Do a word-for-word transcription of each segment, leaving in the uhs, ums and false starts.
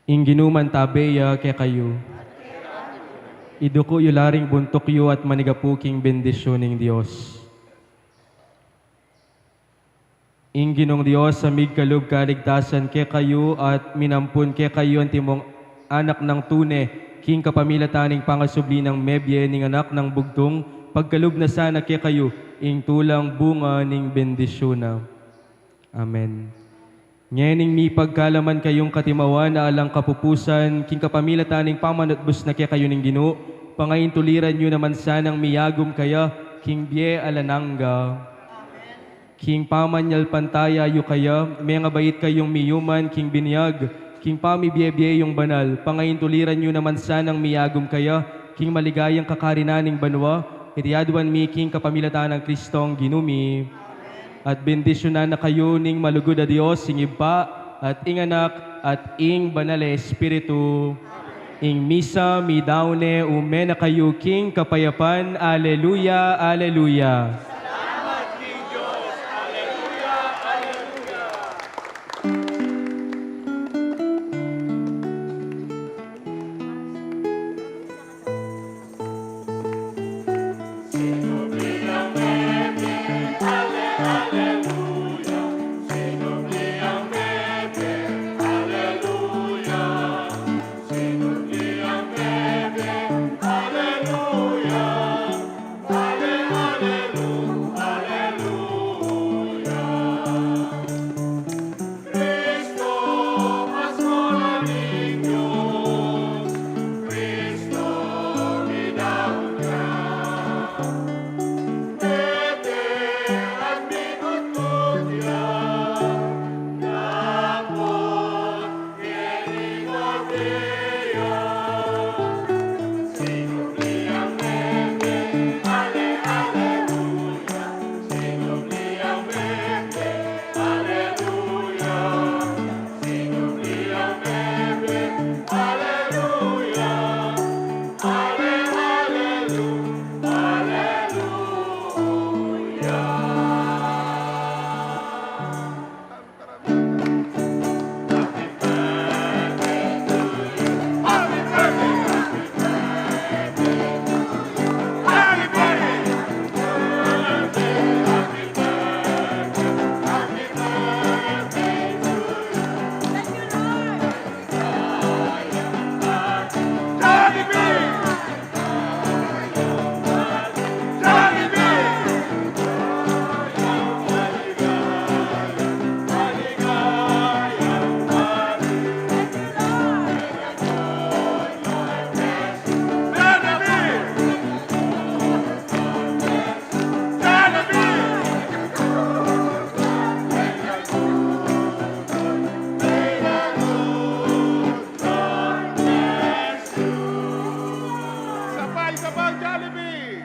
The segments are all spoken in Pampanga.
Ing Ginu mantabe ya kekayu. Iduku yu la ring buntuk yu at manigapu king bendisyun ning Dios. Ing Ginung Dios a migkalub kaligtasan kekayu at minampun kekayu antimong anak nang tune, king kapamilatan ning pangasubli nang mebie ning anak nang bugtung, pagkalub na sana kekayu ing tulang bunga ning bendisyun na. Amen. Ngening mipagkalaman kayung katimawan a alang kapupusan, king kapamilatan ning pamanutbus na kekayu ning Ginu, pangaintuliran yu naman sanang miyagum kaya king bie alang angga. King pamanyalpantaya yu kaya, mengabait kayung miyuman king binyag, king pamibie-bie yung banal, pangaintuliran yu naman sanang miyagum kaya king maligayang kakarinan ning banua. Iti aduan mi king kapamilatan nang Kristong Ginu mi. At bendisyunan na kayu ning malugud a Dios, ing Ibpa, at ing Anak, at ing Banal a Espiritu. Ing misa midaun ne, ume na kayu king kapayapan. Aleluya, aleluya. Sabay, sabay, Jollibee!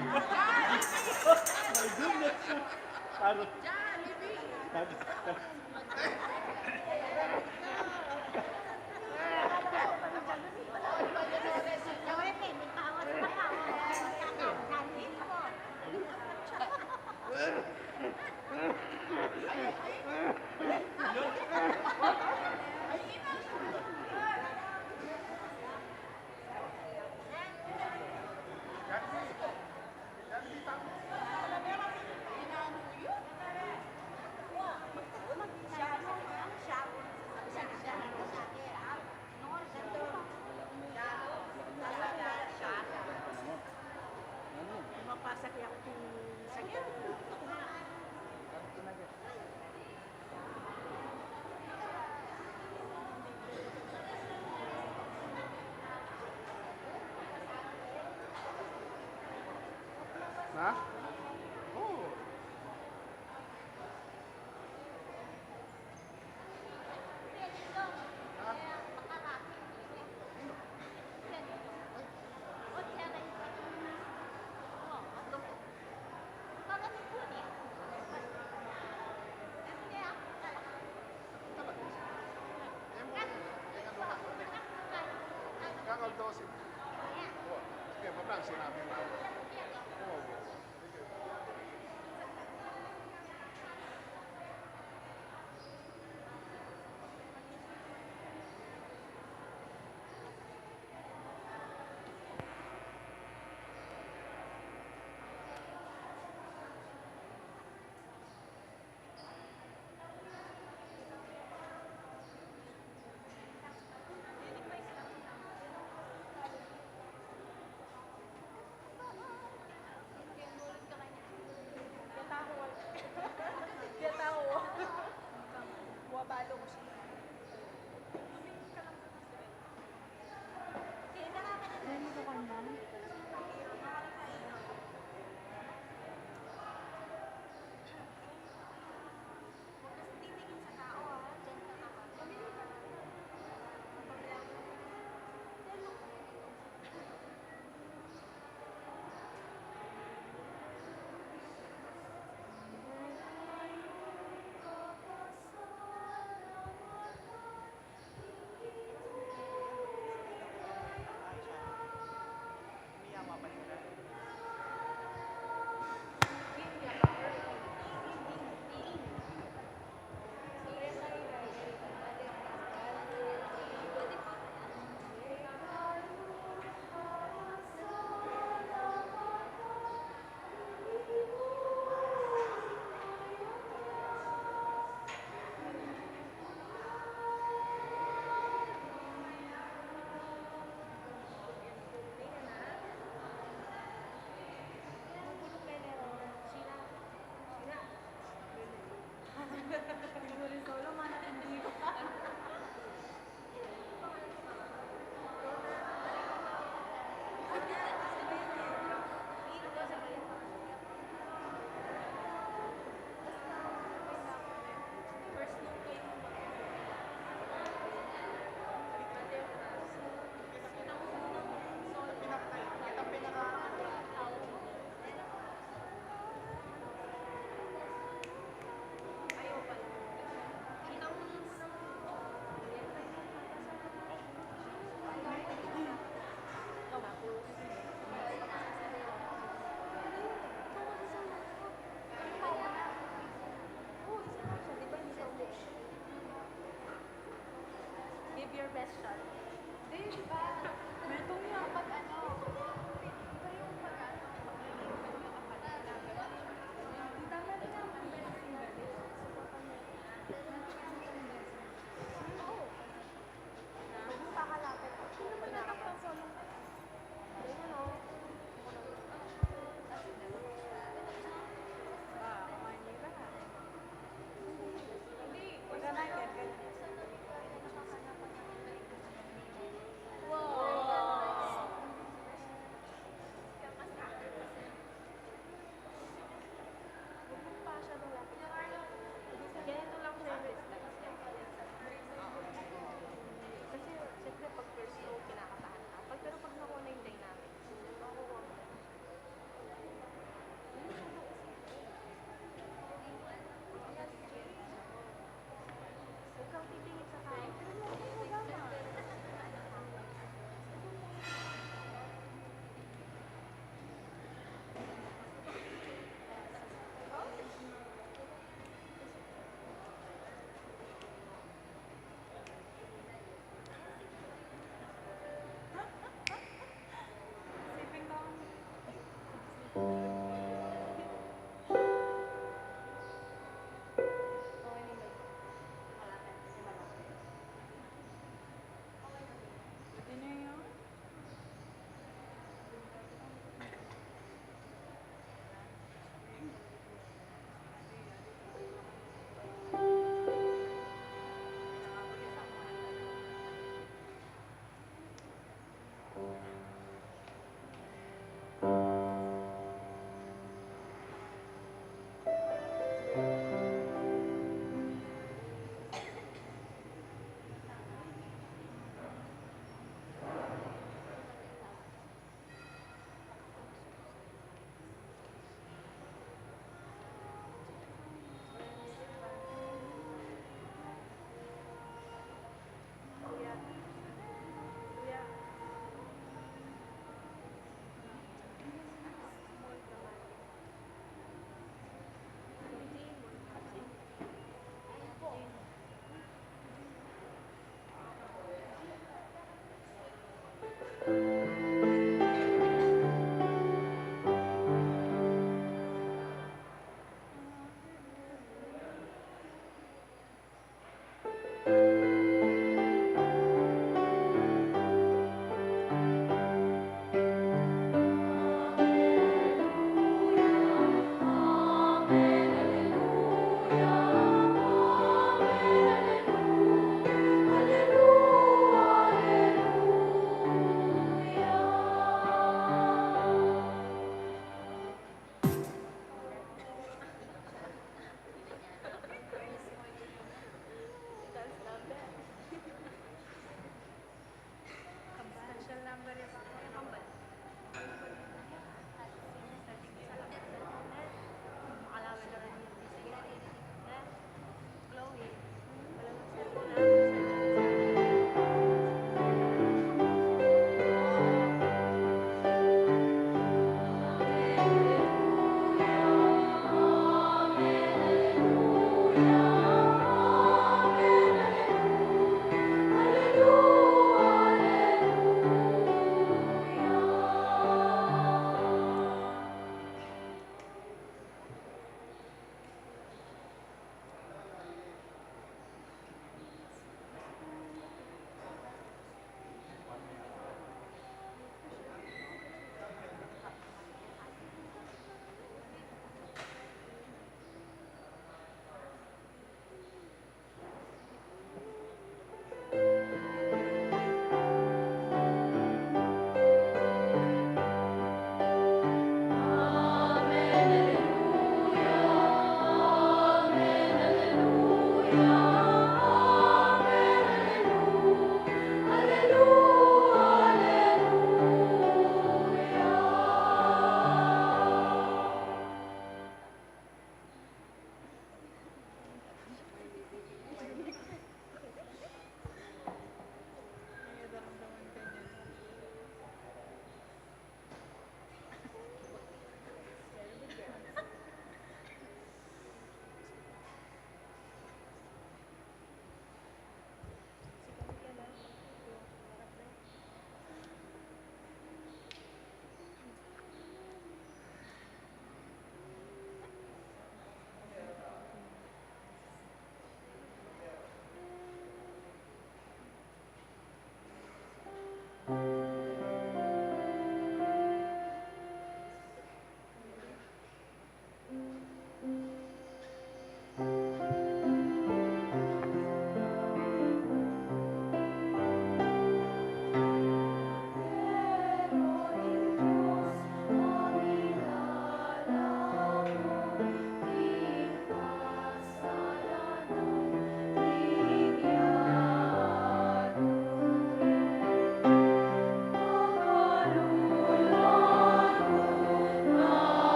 Na? Oo. Kakal dosi. Sige, mablang sinabi mo. Oo. Sige. Your best shot. Di, di ba? Metung yan. Pag ano, di ba yung pag ano, pag ano, pag ano, pag ano, tama na yung pag ano, pag ano. Oo. Huwag mo kakalapit. Sino ba natakpan sa ulong? Ayun, oh. Ah, kumain nila. Hindi. Huwag ka na, ganyan. Wow.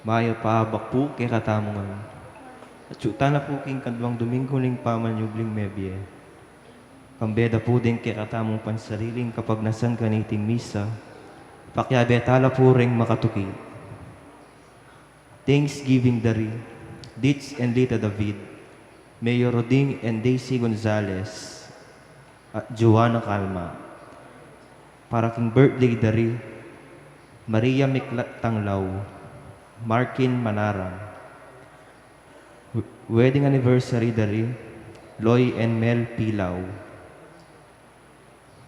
Mayap a abak pu kekatamu ngan. Atyu tana pu king kaduang Domingo ning pamanyubling mebie. Kambe da pu ding kekatamung pansariling kapagnasan kaniting misa, pakiabe tala pu reng makatuki. Thanksgiving dari Ditch and Lita David, Mayor Roding and Daisy Gonzalez, at Joanna Calma. Para king birthday dari Maria Miklat Tanglaw, Markin Manarang. W-, wedding anniversary dari Loy and Mel Pilaw.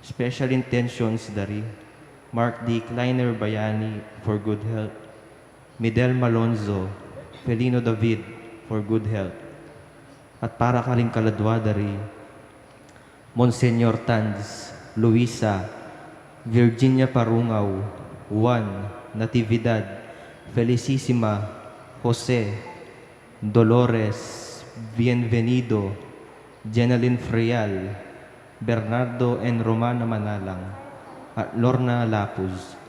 Special intentions dari Mark D. Kleiner Bayani for good health, Midel Malonzo, Felino David for good health. At para karing kaladwa dari Monsignor Tanz, Luisa, Virginia Parungaw, Juan, Natividad, Felicissima, Jose, Dolores, Bienvenido, Jenalyn Frial, Bernardo and Romana Manalang, at Lorna Lapuz.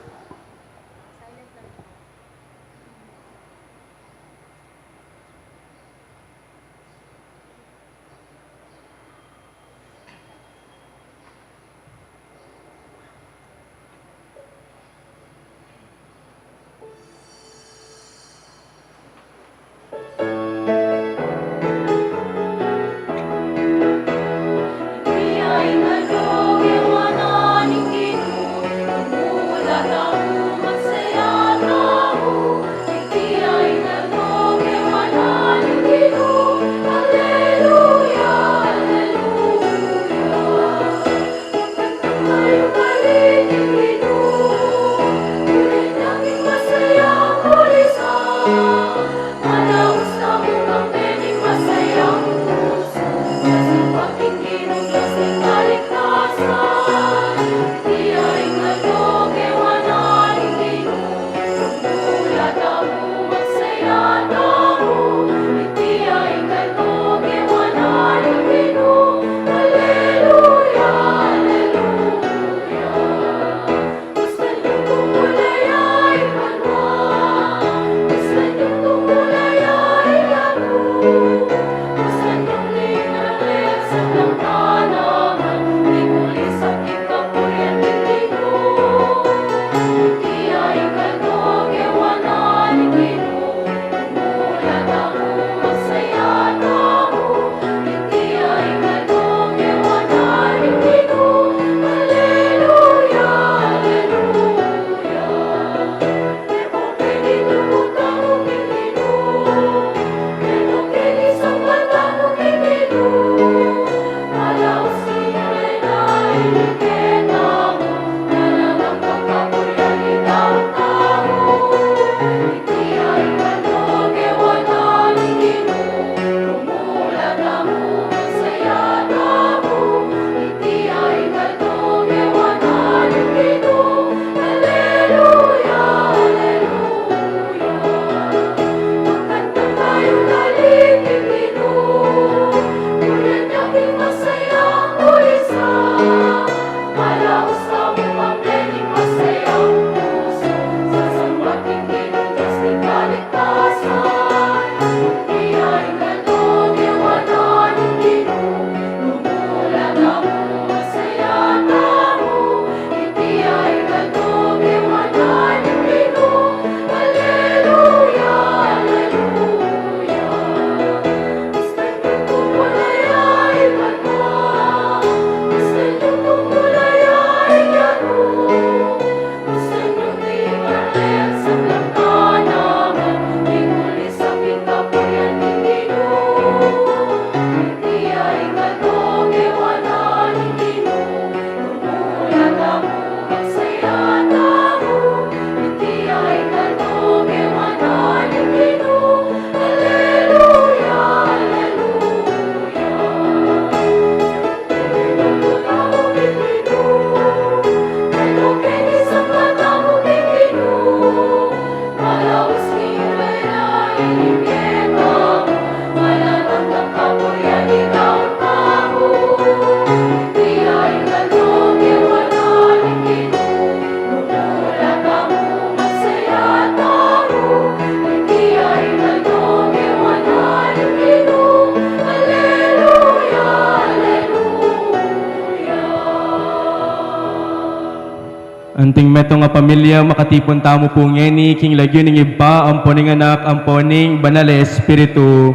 Anting metung a pamilya, makatipun tamu pu ngeni king lagyu ning Ibpa, ampo ning Anak, ampo ning Banal a Espiritu.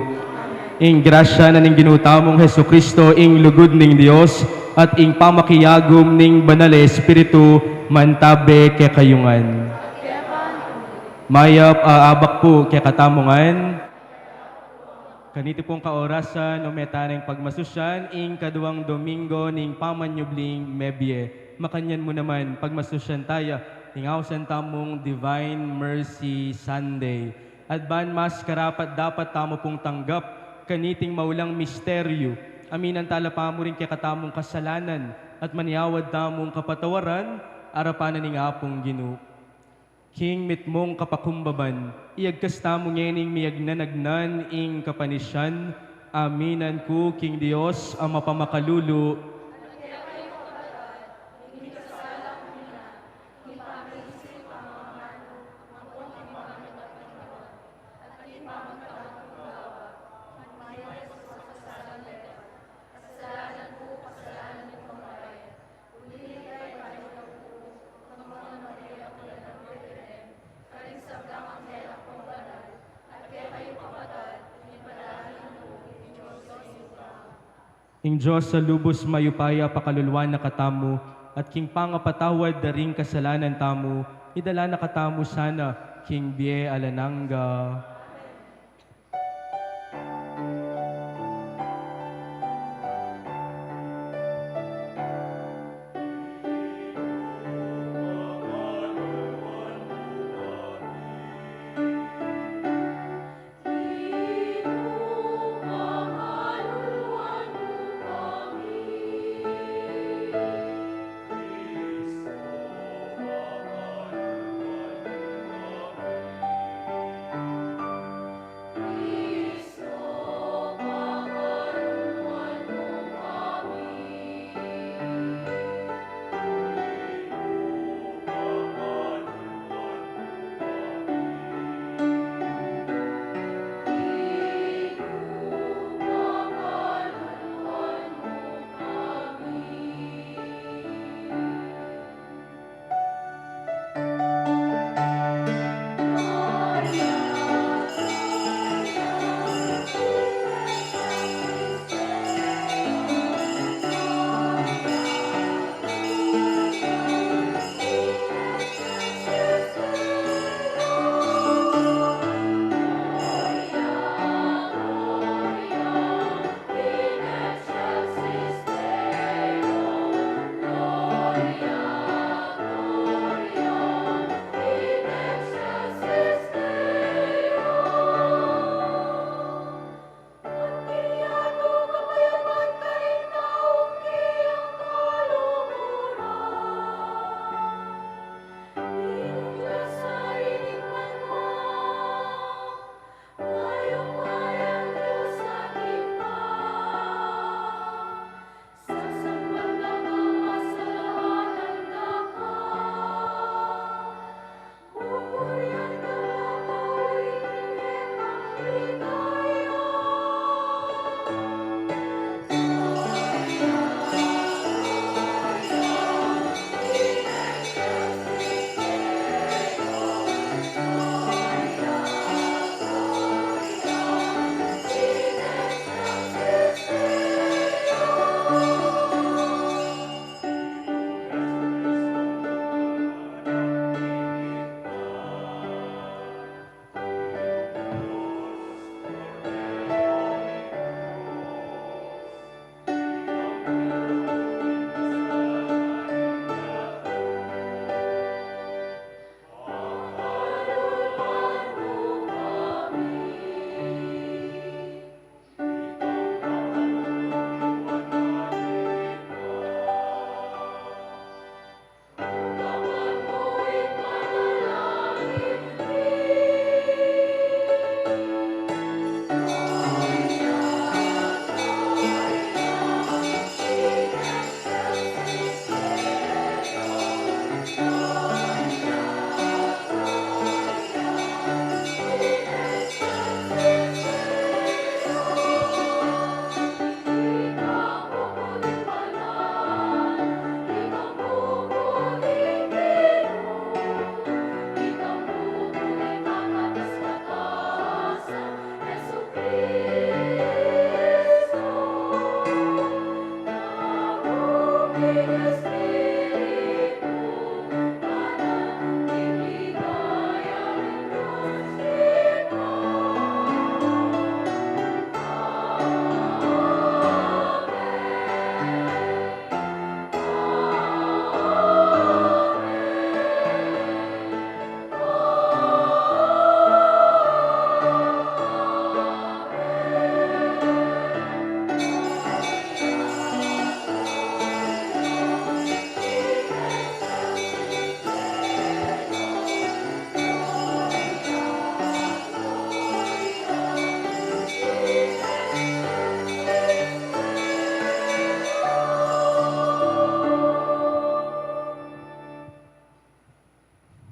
Ing grasya na ning Ginu tamung Jesucristo, ing lugud ning Dios, at ing pamakiagum ning Banal a Espiritu, mantabe kekayu ngan. Mayap a abak pu kekatamu ngan. Kaniti pung kaorasan, ume tana ing pagmasusyan ing kaduang Domingo ning pamanyubling mebie. Makanyan mu naman, pagmasusyan taya ing ausan tamung Divine Mercy Sunday. At ban mas karapat-dapat tamu pung tanggap kaniting maulang misteryu, aminan tala pamu ring kekatamung kasalanan at manyawad tamung kapatawaran arapan na ning Apung Ginu. King mitmung kapakumbaban, iyagkas tamu ngening miyagnanagnan ing kapanisyan, aminan ku king Dios a mapamakalulu. Ing Dios a lubus mayupaya pakaluluan na katamu, at king pangapatawad da ring kasalanan tamu, idala na katamu sana king bie alang angga.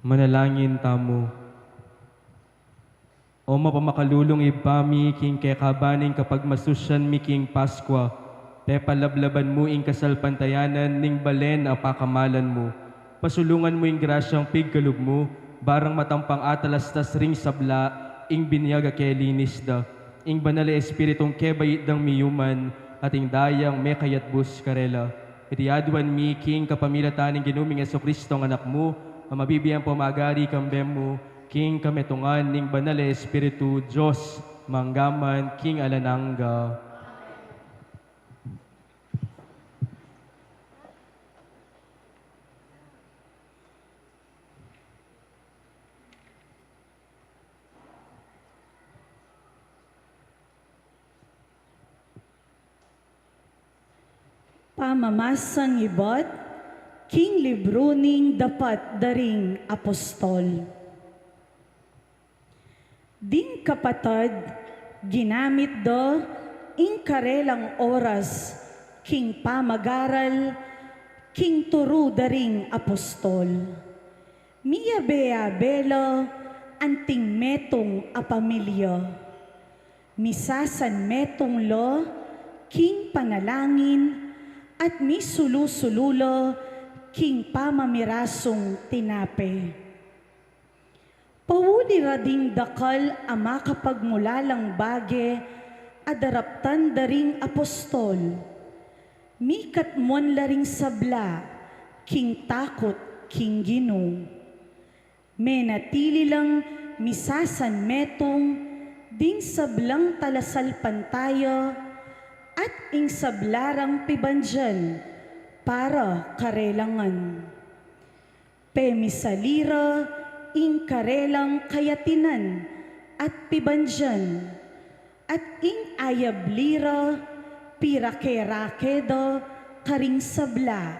Manalangin tamu. O mapamakalulung Ibpa mi, king kekaban ning kapagmasusyan mi king Paskwa, pepalablaban mu ing kasalpantayanan ning balen a pakamalan mu. Pasulungan mu ing grasyang pigkalub mu, barang matampang atalastas ring sabla ing binyag a kelinis da, ing Banal a Espiritung kebait dang miyuman, at ing dayang mekayatbus karela. Iti aduan mi king kapamilatan ning Ginu ming Jesucristo, ing Anak mu, a mabibie ampong magari kambe mu, king kametungan ning Banal a Espiritu, Dios, mangga man king alang angga. Pamamasang ibat king libru ning Dapat da ring Apostol. Ding kapatad, ginamit da ing karelang oras king pamagaral king turu da ring apostol. Miyabe-abe la anting metung a pamilya. Misasanmetung la king panalangin at misulu-sulu la king pamamirasung tinape. Pauli ra ding dakal a makapagmulalang bage a daraptan da ring apostol, mikatmuan la ring sabla king takut king Ginu. Menatili lang misasanmetung ding sablang talasalpantaya at ing sabla rang pibandian para karela ngan. Pemisali ra ing karelang kayatinan at pibandian, at ing ayabli ra pirake-rake da karing sabla,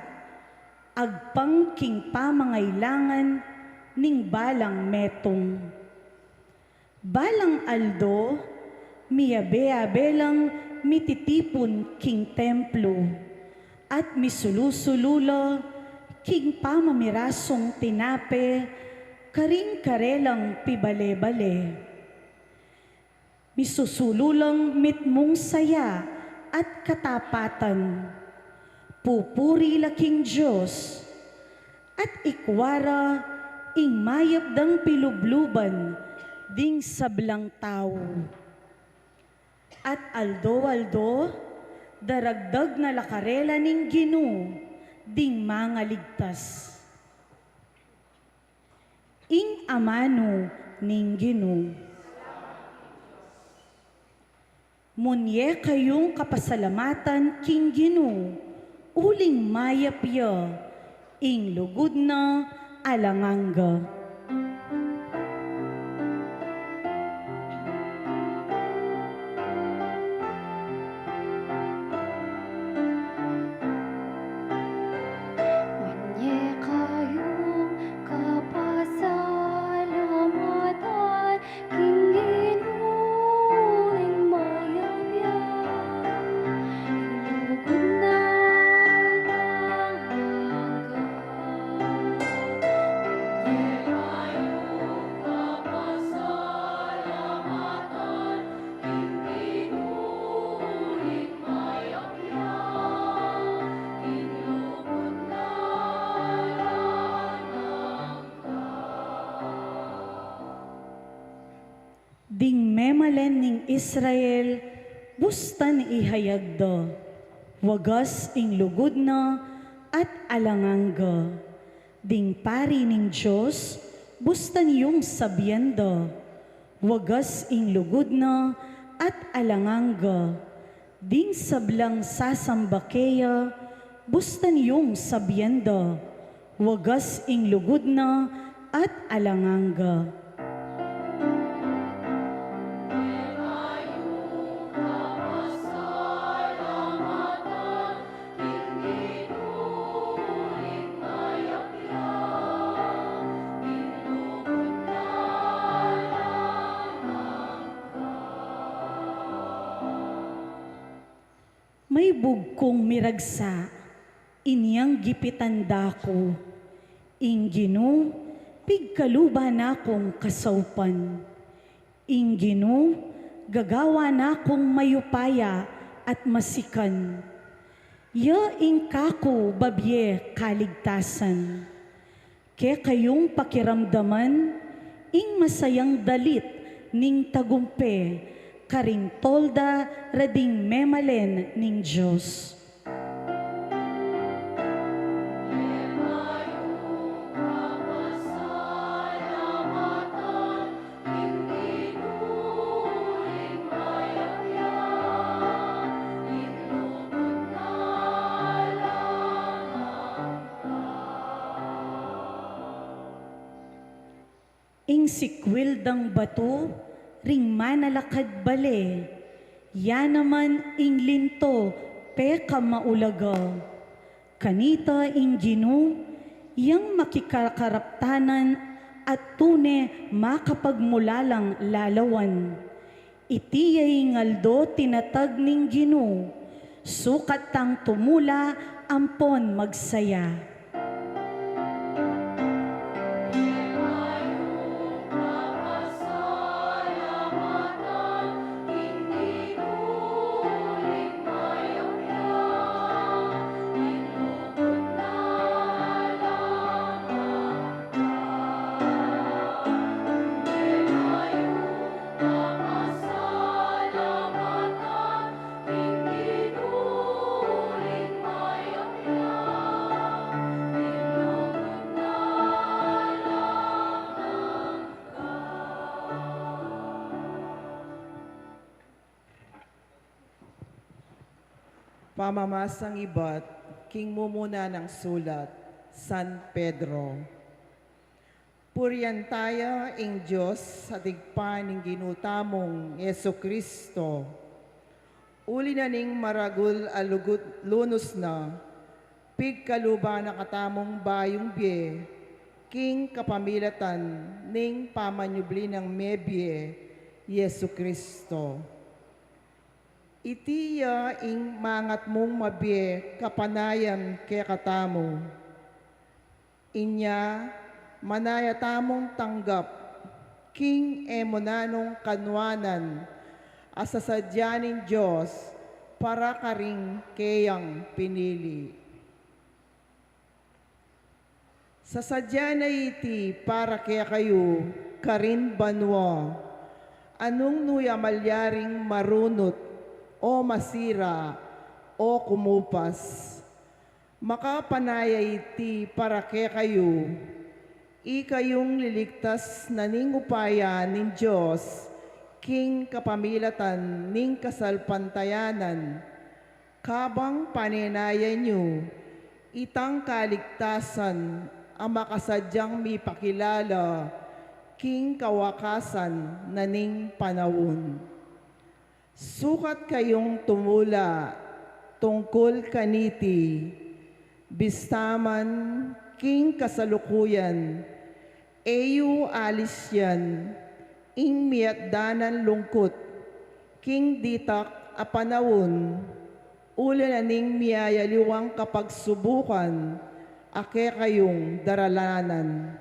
agpang king pamangailangan ning balang metung. Balang aldo, miyabe-abe lang mititipun king templo, at misulu-sulu la king pamamirasung tinape karing karelang pibale-bale. Misusulu lang mitmung saya at katapatan. Pupuri la king Dios, at ikwa ra ing mayap dang pilubluban ding sablang tau. At aldo-aldo, daragdag na la karela ning Ginu ding mangaligtas. Ing amanu ning Ginu. Munye kayung kapasalamatan king Ginu, uling mayap ya, ing lugud na alang angga. Munye kayung kapasalamatan king Ginu, uling mayap ya, ing lugud na alang angga. Munye kayung kapasalamatan king Ginu, uling mayap ya, ing lugud na alang angga. Ding memalen ning Israel, bustan ihayag da, wagas ing lugud na at alang angga. Ding pari ning Dios, bustan yung sabian da, wagas ing lugud na at alang angga. Ding sablang sasamba keya, bustan yung sabian da, wagas ing lugud na at alang angga. Maibug kung miragsa, inyang gipitan da ku, ing Ginu, Pigkaluban na kung kasaupan. Ing Ginu, gagawan na kung mayupaya at masikan. Ya ing kaku babie kaligtasan. Kekayung pakiramdaman, ing masayang dalit ning tagumpe, karing tolda rading memalen ning Dios. Ing sikwil dang batu ring manalakad bale, ya naman ing linto pekamaulaga. Kanita ing Ginu, yang makikakaraptanan at tune makapagmulalang lalawan. Iti ya ing aldo tinatag ning Ginu, sukat tang tumula ampon magsaya. Pamamasang ibat king mumuna nang sulat, San Pedro. Purian taya ing Dios at Ibpa ning Ginu tamung Jesu-Cristo. Uli na ning maragul a lugud lunus na, pigkaluban na katamung bayung bie, king kapamilatan ning pamanyubli nang mebie, Jesu-Cristo. Iti ya ing mangat mung mabie kapanayan kekatamu. Inya, manaya tamung tanggap king e mu nanung kanuanan a sasadya ning Dios para karing keyang pinili. Sasadya na iti para kekayu karin banua, a nung nu ya malyaring marunut, o masira, o kumupas. Makapanaya iti para kekayu, ikayung liligtas na ning upaya ning Dios king kapamilatan ning kasalpantayanan, kabang panenayan yu itang kaligtasan a makasadyang mipakilala king kawakasan na ning panaun. Sukat kayung tumula tungkul kaniti, bista man king kasalukuyan, e yu alisyan ing miatdanan lungkut king ditak a panaun, uli na ning miyayaliwang kapagsubukan a kekayung daralanan.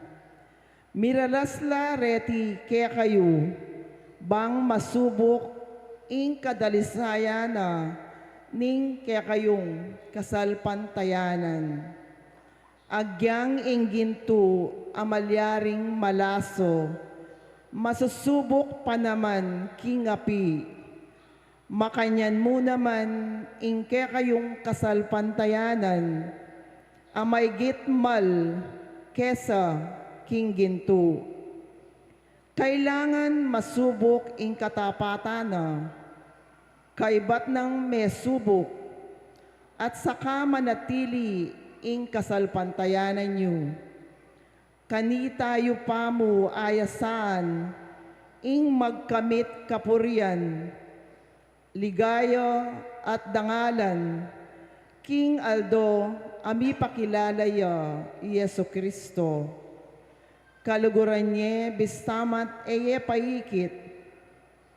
Miralas la reti kekayu, bang masubuk ing kadalisayan na ning kekayung kasalpantayanan. Agyang ing gintu a malyaring malaso, masusubuk pa naman king api. Makanyan mu naman ing kekayung kasalpantayanan a maigit mal kesa king gintu. Kailangan masubuk ing katapatan na, kaibat nang mesubuk, at saka manatili ing kasalpantayanan yu. Kanita yu pa mu ayasaan ing magkamit kapurian, ligaya at dangalan king aldo a mipakilala ya i Jesu-Cristo. Kaluguran ye bista man e ye paikit,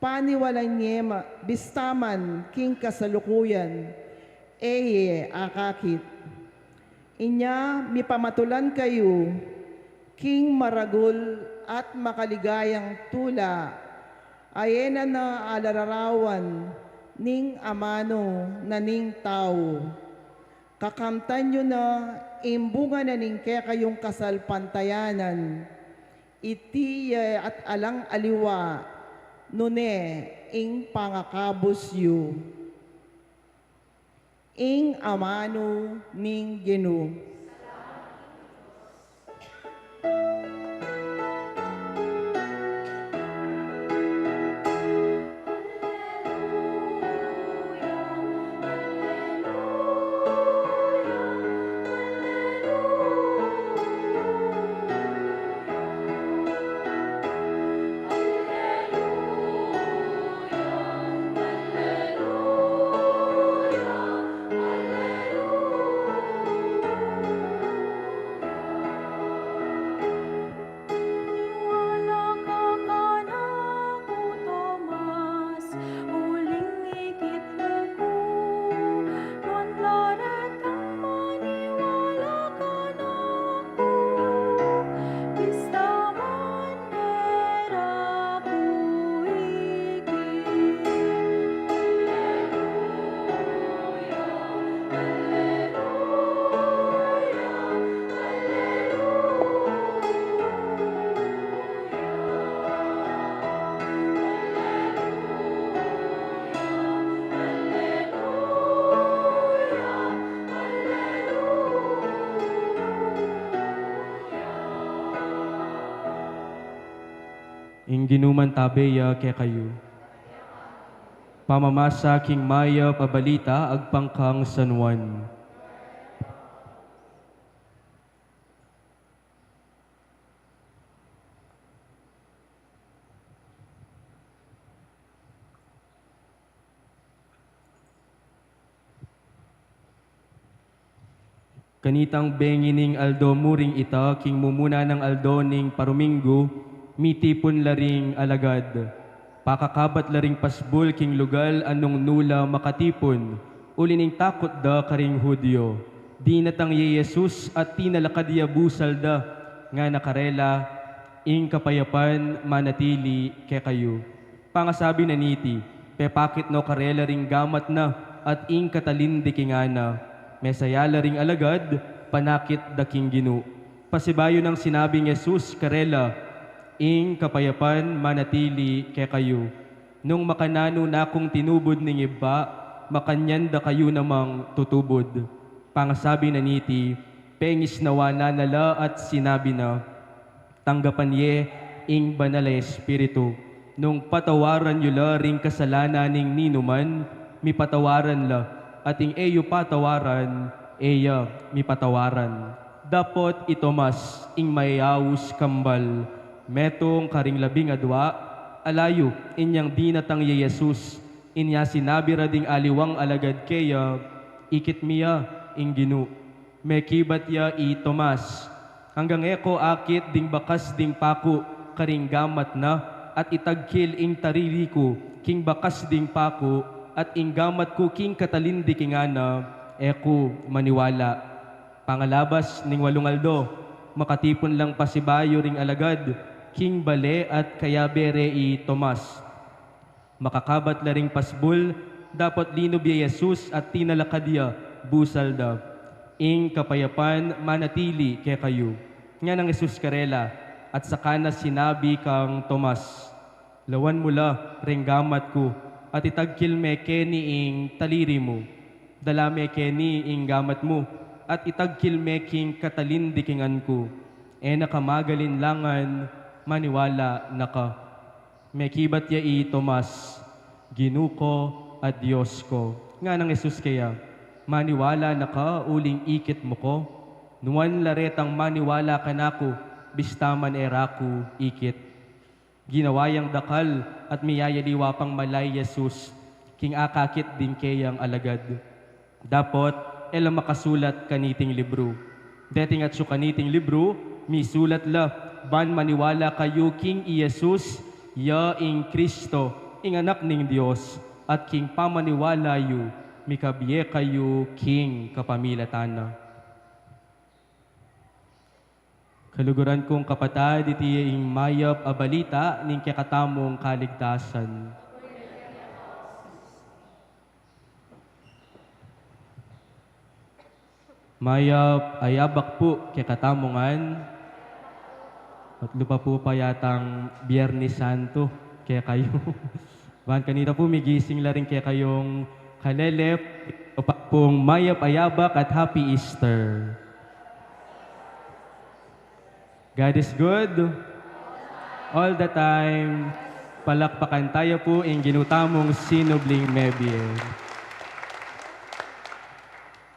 paniwalan ye ma-, bista man king kasalukuyan e ye akakit. Inya mipamatulan kayu King maragul at makaligayang tula, a e na na alararawan ning amanu na ning tau. Kakamtan yu na ing bunga na ning kekayung kasalpantayanan. Iti ya at alang aliwa, nune ing pangakabus yu. Ing amanu ning Ginu. Maniwala ka kanaku, Tomas, uling ikit mu ku. Nuan la retang maniwala kanaku, bista man e ra ku ikit. Ing Ginu mantabe ya kekayu. Pamamasa king mayap a balita agpang kang San Juan. Kanitang bengi ning aldo mu ring ita, king mumuna nang aldo ning paruminggu, mitipun la ring alagad. Pakakabat la ring pasbul king lugal a nung nu la makatipun, uli ning takut da karing Judio. Dinatang ya i Jesus at tinalakad ya busal da, ngana karela, "Ing kapayapan manatili kekayu." Pangasabi na niti, pepakit no karela ring gamat na at ing katalin di king ngana. Mesaya la ring alagad, panakit da king Ginu. Pasibayu nang sinabing Jesus karela, "Ing kapayapan manatili kekayu." Nung makananu na kung tinubud ning Ibpa, makanyan da kayu namang tutubud. Pangasabi na niti, pengisnawan na la at sinabi na, "Tanggapan ye ing Banal a Espiritu. Nung patawaran yu la ring kasalanan ning ninuman, mipatawaran la, at ing e yu patawaran, e ya mipatawaran." Dapot i Tomas, ing mayayaus kambal, metung karing labing adua, ala yu inyang dinatang ya i Jesus, inya sinabi ra ding aliwang alagad keya, "Ikit mi ya ing Ginu." Mekibat ya i Tomas, "Anggang e ko akit ding bakas ding paku karing gamat na, at itagkil ing tariri ku king bakas ding paku, at ing gamat ku king katalin di king ngana, e ku maniwala." Pangalabas ning walung aldo, makatipun lang pasibayu ring alagad king bale at kayabe re i Tomas. Makakabat la ring pasbul, dapot linub ya i Jesus at tinalakad ya busal da. "Ing kapayapan manatili kekayu," nganang Jesus karela, at saka na sinabi kang Tomas, "Lawan mu la ring gamat ku, at itagkil me keni ing taliri mu. Dala me keni ing gamat mu, at itagkil me king katalin di king ngan ku. E na ka magalinlangan, maniwala na ka." Mekibat ya i Tomas, "Ginu ko at Dios ko." Nganang Jesus keya, "Maniwala na ka uling ikit mu ko? Nuan la retang maniwala kanaku, bista man e ra ku ikit." Ginawa yang dakal at miyayaliwa pang mala i Jesus king akakit ding keyang alagad. Dapot e la makasulat kaniting libru. Deting atsu kaniting libru, misulat la, "Ban maniwala kayu king i Jesus, ya ing Kristo, ing Anak ning Dios, at king pamaniwala yu, mikabie kayu king kapamilatan na." Kaluguran kung kapatad, iti ing mayap a balita ning kekatamung kaligtasan. Mayap a yabak pu kekatamu ngan. At lupa pu pa yatang Biyernes Santo kekayu. Ban kanita pu migising la rin kekayung kalele, lupa pung mayap a yabak at Happy Easter. God is good. All the time. Palakpakan taya pu ing Ginu tamung sinubling mebie.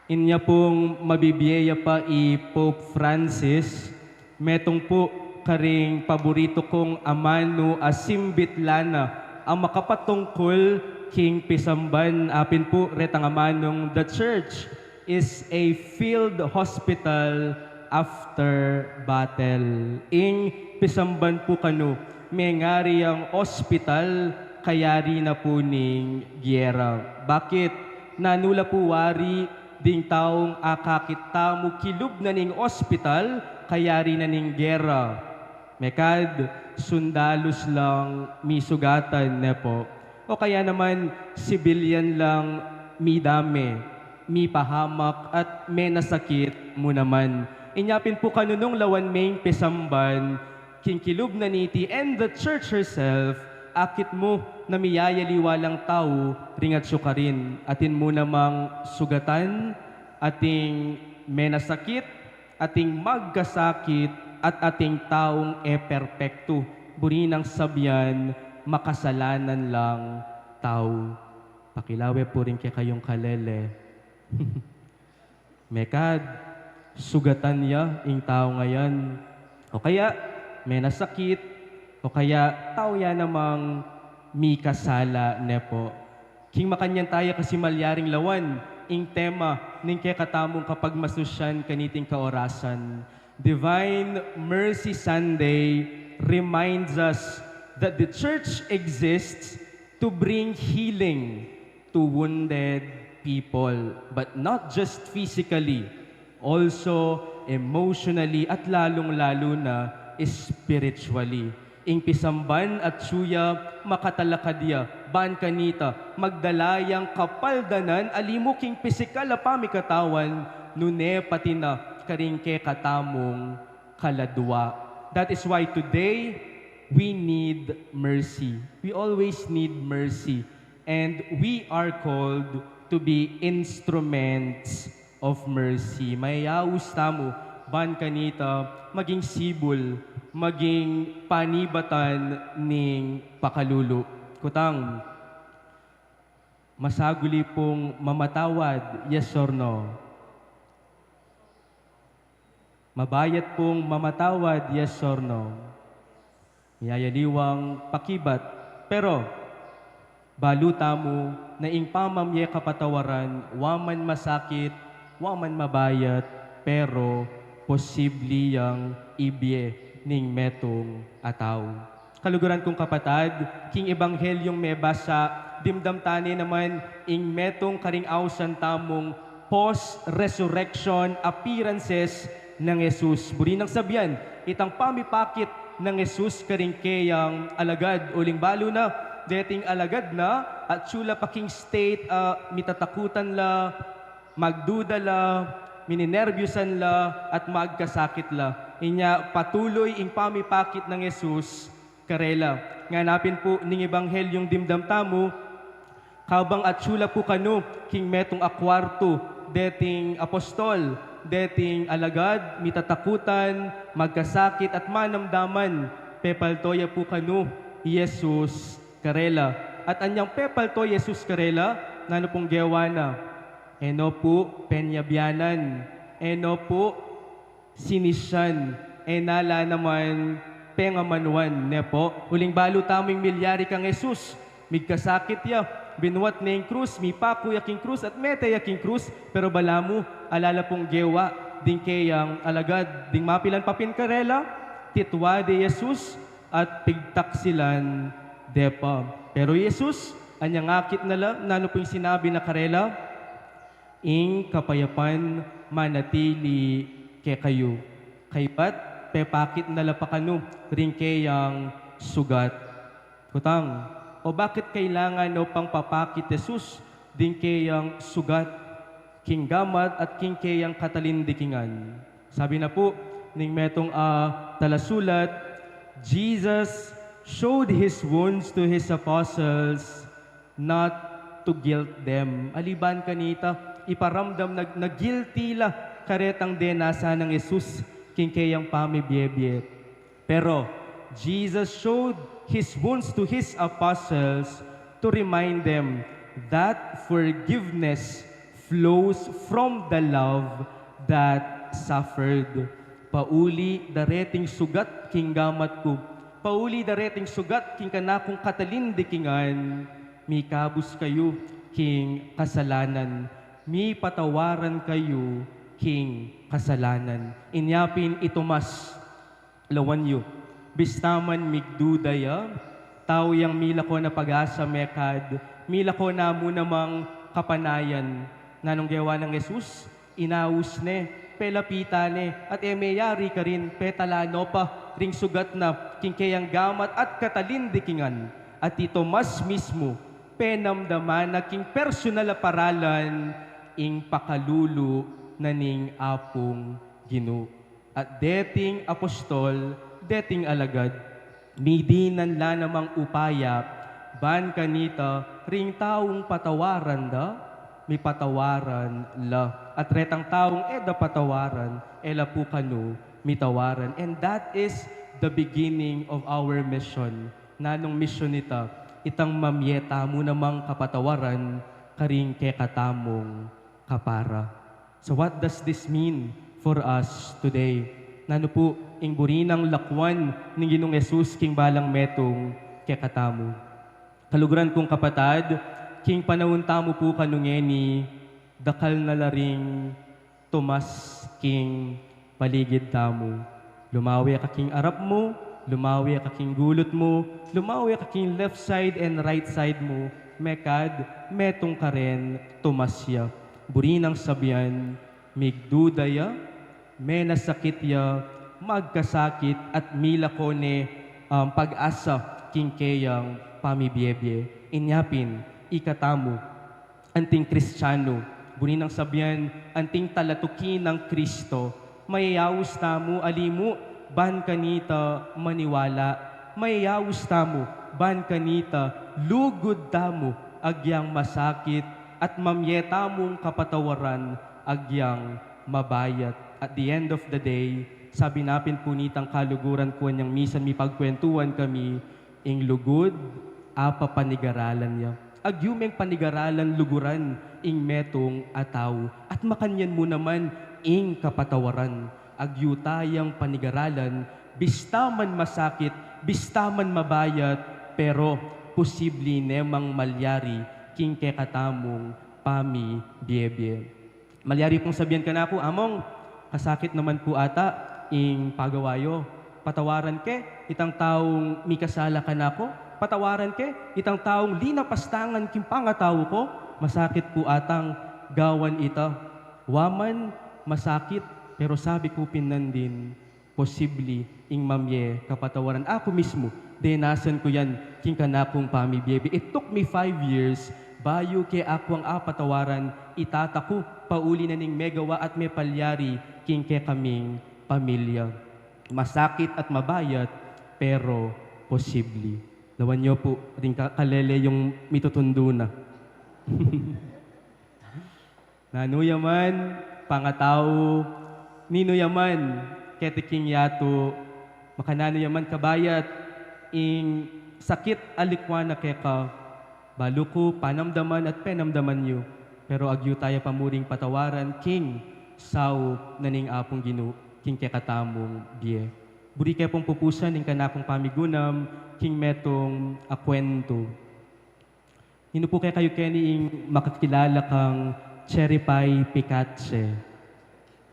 Inya pung mabibie ya pa i Pope Francis, metung pu karing paburitu kung amanu a simbit lana a makapatungkul king pisamban. Apin pu retang amanung, "The church is a field hospital after battle." Ing pisamban pu kanu, mengari yang ospital kayari na pu ning giyera. Bakit? Nanu la pu wari ding taung akakit tamu kilub na ning ospital kayari na ning giyera? Mekad, sundalus lang misugatan, ne pu? O kaya naman, sibilyan lang midame, mipahamak, at menasakit mu naman? Inya pin pu, kanunung lawan meng pisamban king kilub na niti and the church herself, akit mu na miyayaliwa lang tau ring atsu karin. Atin mu namang sugatan, ating menasakit, ating magkasakit, at ating taung e perpektu. Buri nang sabian, makasalanan lang tau. Pakilawe pu rin kekayung kalele. Mekad, sugatan ya ing tau ngayan. O kaya, menasakit, o kaya tau ya namang mikasala, ne pu? King makanyan taya kasi malyaring lawan ing tema ning kekatamung kapagmasusyan kaniting kaorasan. Divine Mercy Sunday reminds us that the church exists to bring healing to wounded people, but not just physically, also emotionally, at lalung-lalu na spiritually. Ing pisamban atsu ya makatalakad ya, ban kanita magdala yang kapaldanan, ali mu king pisikal a pamikatawan, nune pati na karing kekatamung kaladua. That is why today we need mercy. We always need mercy. And we are called to be instruments of mercy. Mayayaus tamu ban kanita maging sibul, maging panibatan ning pakalulu. Kutang, masaguli pung mamatawad, yes or no? Mabayat pung mamatawad, yes or no? Miyayaliwang pakibat. Pero, balu tamu na ing pamamye kapatawaran, wa man masakit, wa man mabayat, pero posible yang ibie ning metung a tau. Kaluguran kung kapatad, king Ebanghelyung mebasa, dimdam tane naman ing metung karing ausan tamung post-resurrection appearances nang Jesus. Buri nang sabian, itang pamipakit nang Jesus karing keyang alagad, uling balu na, deting alagad na, atsu la pa king state, ah, mitatakutan la, magduda la, mininerbyusan la, at magkasakit la. Inya patuloy ing pamipakit nang Jesus karela. Ngana pin pu ning Ebanghelyung dimdam tamu, kabang atsu la pu kanu king metung a kuartu, deting apostol, deting alagad, mitatakutan, magkasakit, at manamdaman, pepalto ya pu kanu i Jesus karela. At anyang pepalto i Jesus karela, nanu pung gewa na? E no pu penyabianan, e no pu sinisyan, e na la naman pengamanuan, ne pu? Uling balu tamu ing milyari kang Jesus, migkasakit ya, binuat ne ing krus, mipaku ya king krus, at mete ya king krus, pero balamu, ala la pung gewa ding keyang alagad, ding mapilan papin karela, titua de i Jesus, at pigtaksilan de pa. Pero i Jesus, anyang akit na la, nanu pu ing sinabi na karela? Ing kapayapan manatili kekayu. Kaybat, pepakit na la pa kanu ring keyang sugat. Kutang, o bakit kailangan no pang papakit Jesus ding keyang sugat king gamat at king keyang katalindikingan? Sabi na pu ning metung a talasulat, Jesus showed his wounds to his apostles not to guilt them. Ali ban kanita, iparamdam na, na guilty la karetang denasan nang Jesus king keyang pamibiebie. Pero Jesus showed his wounds to his apostles to remind them that forgiveness flows from the love that suffered. Pauli da reting sugat king gamat ku, pauli da reting sugat king kanakung katalindikingan, mikabus kayu king kasalanan, mipatawaran kayu king kasalanan. Inya pin i Tomas, lawan yu, bista man migduda ya, tau yang milako na pag-asa mekad, milako na mu namang kapanayan. Nanung gewa nang Jesus? Inaus ne, pelapitan ne, at e meyari karin, petala no pa ring sugat na king keyang gamat at katalindikingan. At i Tomas mismu, penamdaman na king personal a paralan ing pakalulu na ning Apung Ginu. At deting apostol, deting alagad, midinan la namang upaya ban kanita ring taung patawaran da, mipatawaran la. At retang taung e da patawaran, e la pu kanu mitawaran. And that is the beginning of our mission. Nanung misyon ita? Itang mamie tamu namang kapatawaran karing kekatamung kapara. So what does this mean for us today? Nanu pu ing buri nang lakwan ning Ginung Jesus king balang metung kekatamu? Kaluguran kung kapatad, king panaun tamu pu kanu ngeni, dakal na la ring Tomas king paligid tamu. Lumawe ka king arap mu, lumawe ka king gulut mu, lumawe ka king left side and right side mu, mekad, metung karen Tomas ya. Buri nang sabian, migduda ya, menasakit ya, magkasakit at milako ne, um, pag-asa king keyang pamibiebie. Inya pin, ikatamu, anting Kristianu, buri nang sabian, anting talatuki nang Kristo, mayayaus tamu ali mu ban kanita maniwala, mayayaus tamu ban kanita lugud tamu agyang masakit at mamie tamung kapatawaran agyang mabayat. At the end of the day, sabi na pin pu nitang kaluguran ku anyang misan mipagkwentuan kami, ing lugud, apa panigaralan ya. Agyu meng panigaralan luguran ing metung a tau, at makanyan mu naman ing kapatawaran. Agyu tayang panigaralan, bista man masakit, bista man mabayat, pero posibli ne mang malyari king kekatamung pamibiebie. Malyari pung sabian kanaku, Among, kasakit naman pu ata ing pagawa yu. Patawaran ke itang taung mikasala kanaku? Patawaran ke itang taung linapastangan king pangatau ku? Masakit pu atang gawan ita. Wa man, masakit, pero sabi ku pin nandin, posibli ing mamie kapatawaran. Aku mismu, denasan ku yan king kanakung pamibiebie. It took me five years bayu ke aku ang apatawaran i tata ku, pauli na ning megawa at mepalyari king kekaming pamilya. Masakit at mabayat, pero posibli. Lawan yu pu ring ka-, kalele yung mitutundu na. Nanu ya man pangatau, ninu ya man keti king yatu, makananu ya man kabayat ing sakit a likwan na keka, balu ku panamdaman at penamdaman yu, pero agyu taya pa muring patawaran king saup na ning Apung Ginu king kekatamung bie. Buri ke pung pupusan ing kanakung pamigunam king metung a kwentu. Ninu pu kekayu keni ing makakilala kang Cherry Pie Picache?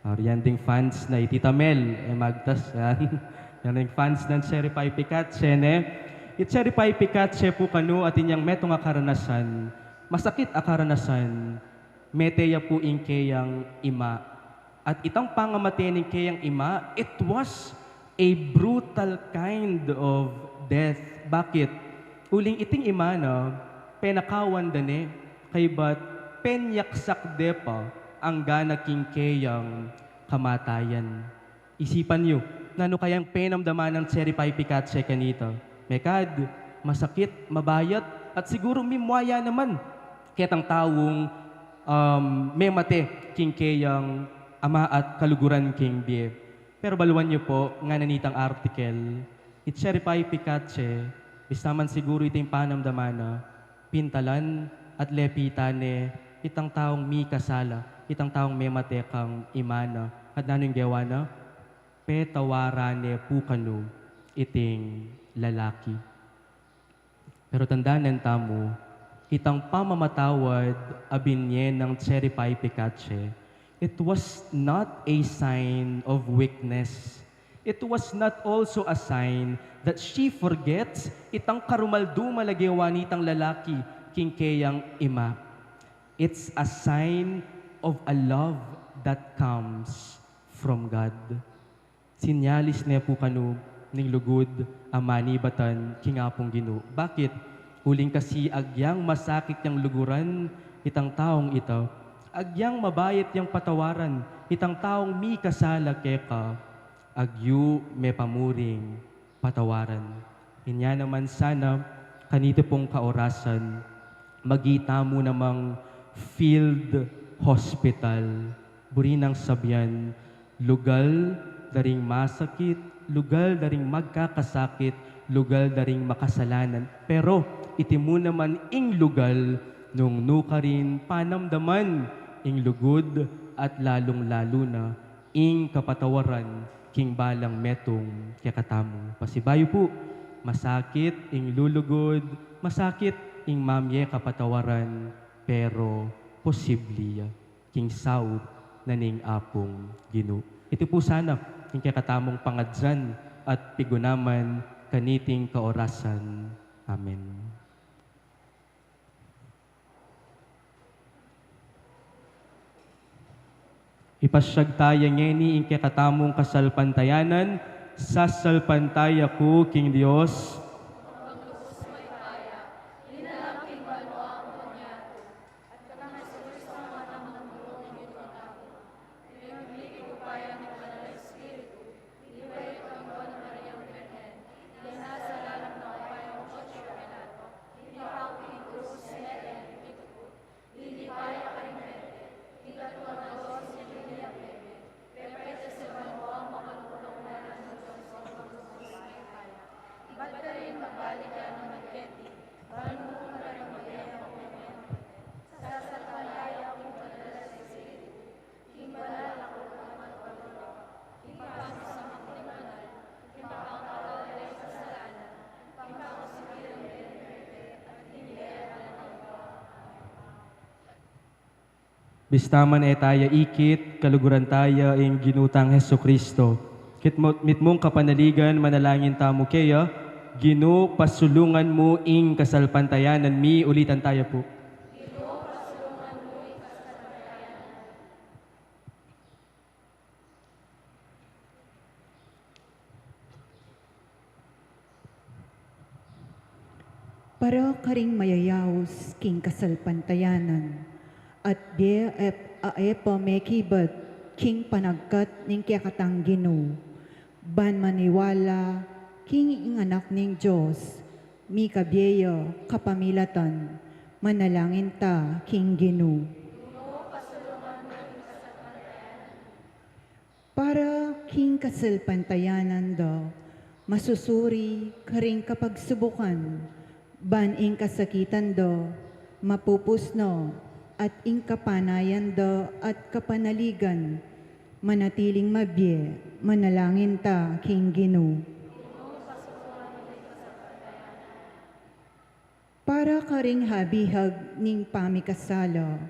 Ari, yan ding fans na i Tita Mel, e magtas, yan. Yan ding fans nang Cherry Pie Picache, ne? I Cherry Pie Picache pu kanu atin yang metung a karanasan, masakit a karanasan, mete ya pu ing keyang ima. At itang pangamate ning keyang ima, it was A brutal kind of death. Bakit? Uling iting ima na, penakawan da ne, kaybat penyaksak de pa anggana king keyang kamatayan. Isipan yu, nanu kayang penamdaman nang Cherry Pie Picache kanita? Mekad, masakit, mabayat, at siguru mimwaya naman ketang taung, um, memate king keyang ama at kaluguran king bie. Pero baluan yu po, ngana nitang article, i Cherry Pie Picache, bista man siguru iting panamdaman na, pintalan at lepitan ne itang taung mikasala, itang taung memate kang ima na. At nanu ing gewa na? Petawaran ne pu kanu iting lalaki. Pero tandanan tamu, itang pamamatawad a binye nang Cherry Pie Picache, it was not a sign of weakness. It was not also a sign that she forgets itang karumaldumal a gewa nitang lalaki king keyang ima. It's a sign of a love that comes from God. Sinyalis ne pu kanu ning lugud a manibatan king Apung Ginu. Bakit? Uling kasi agyang masakit yang luguran itang taung ita, agyang mabayat yang patawaran itang taung mikasala keka, agyu me pa muring patawaran. Inya naman sana, kanita pung kaorasan, magi tamu namang field hospital. Buri nang sabian, lugal da ring masakit, lugal da ring magkakasakit, lugal da ring makasalanan. Pero iti mu naman ing lugal nung nukarin panamdaman ing lugud at lalung-lalu na ing kapatawaran king balang metung kekatamu. Pasibayu pu, masakit ing lulugud, masakit ing mamie kapatawaran, pero posibli ya king saup na ning Apung Ginu. Iti pu sana ing kekatamung pangadyan at pigunaman kaniting kaorasan. Amen. Ipasyag taya ngeni ing kekatamung kasalpantayanan, sasalpantaya ku king Dios. Bista man e taya ikit, kaluguran taya ing Ginu tang Jesucristo. Kit mo-, mitmung kapanaligan, manalangin tamu keya, Ginu, pasulungan mu ing kasalpantayanan mi. Ulitan taya pu. Para karing mayayaus king kasalpantayanan, at de ep-, a e pa mekibat king panagkat ning kekatang Ginu, ban maniwala king ing Anak ning Dios, mikabie ya kapamilatan, manalangin ta king Ginu. Para king kasalpantayanan da, masusuri karing kapagsubukan, ban ing kasakitan da, mapupus na, at ing kapanayan da at kapanaligan, manatiling mabie, manalangin ta king Ginu. Para karing habihag ning pamikasala,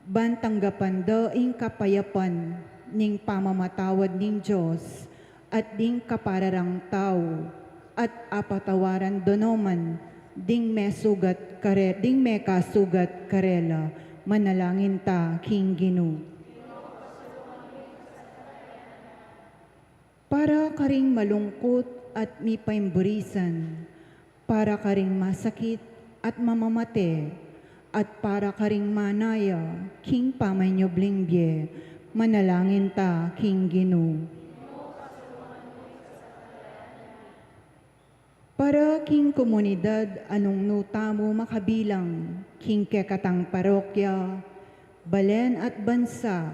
ban tanggapan da ing kapayapan ning pamamatawad ning Dios at ding kapara rang tau, at apatawaran da no man ding mesugat kare-, ding mekasugat karela, manalangin ta king Ginu. Para karing malungkut at mipaimburisan, para karing masakit at mamamate, at para karing manaya king pamanyubling bie, manalangin ta king Ginu. Para king komunidad a nung nu tamu makabilang, king kekatang parokya, balen at bansa,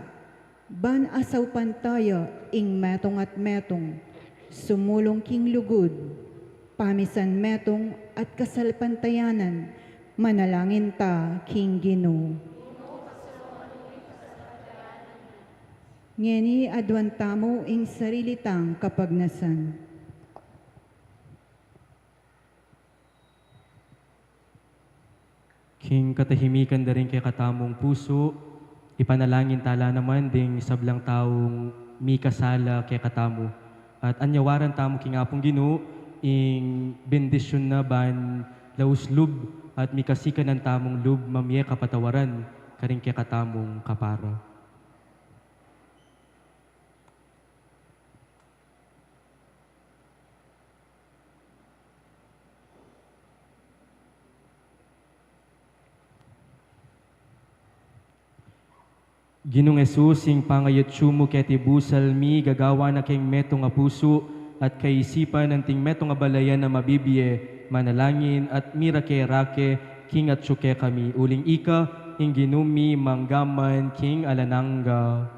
ban asaupan taya ing metung at metung, sumulung king lugud, pamisan metung at kasalpantayanan, manalangin ta king Ginu. Ngeni aduan tamu ing sarili tang kapagnasan. King katahimikan da ring kekatamung pusu, ipanalangin ta la naman ding sablang taung mikasala kekatamu. At anyawaran tamu king Apung Ginu, ing bendisyun na ban laus lub at mikasikanan tamung lub mamie kapatawaran karing kekatamung kapara. Ginung Jesus, ing pangayatsu mu keti busal mi gagawan na keng metung a pusu at kaisipan anting metung a balayan a mabibie, manalangin at mirake-rake king atsu kekami, uling ika ing Ginu mi mangga man king alang angga.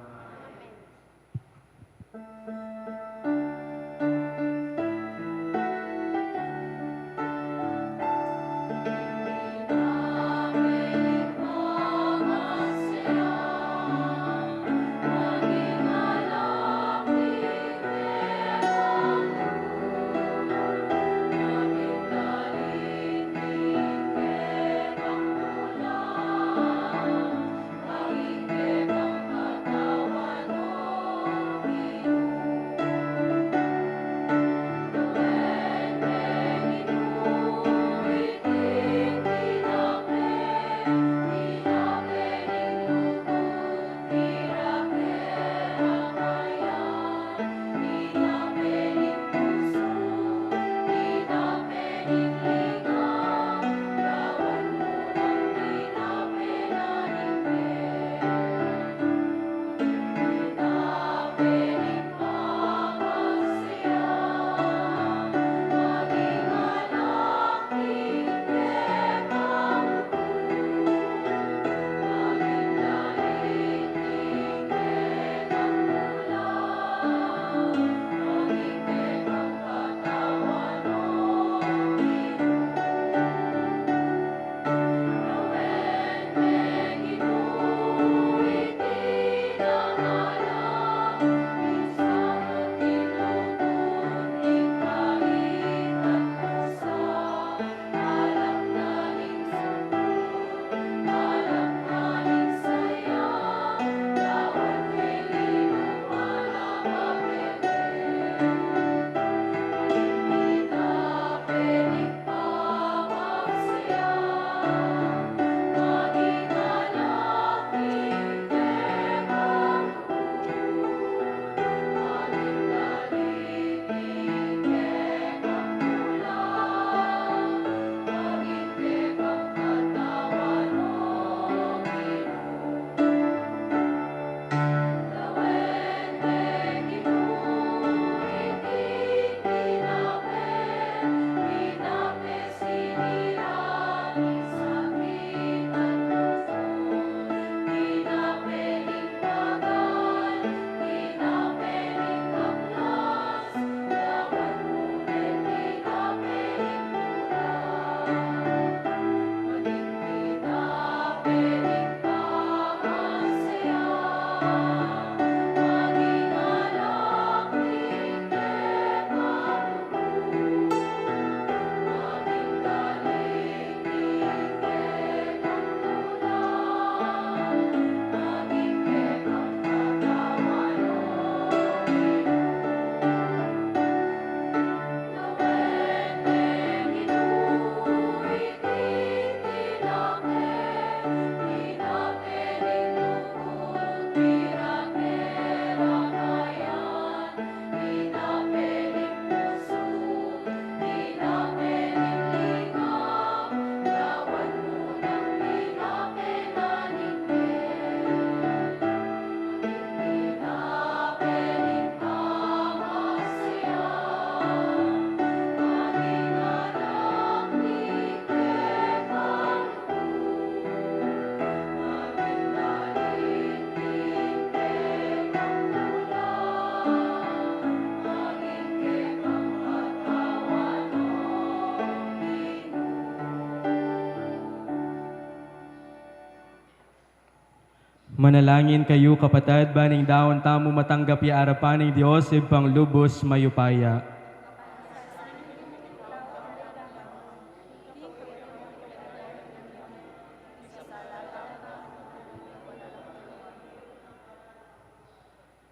Manalangin kayu, kapatad, ban ing daun tamu matanggap ya arapan ning Dios Ibpang lubus mayupaya.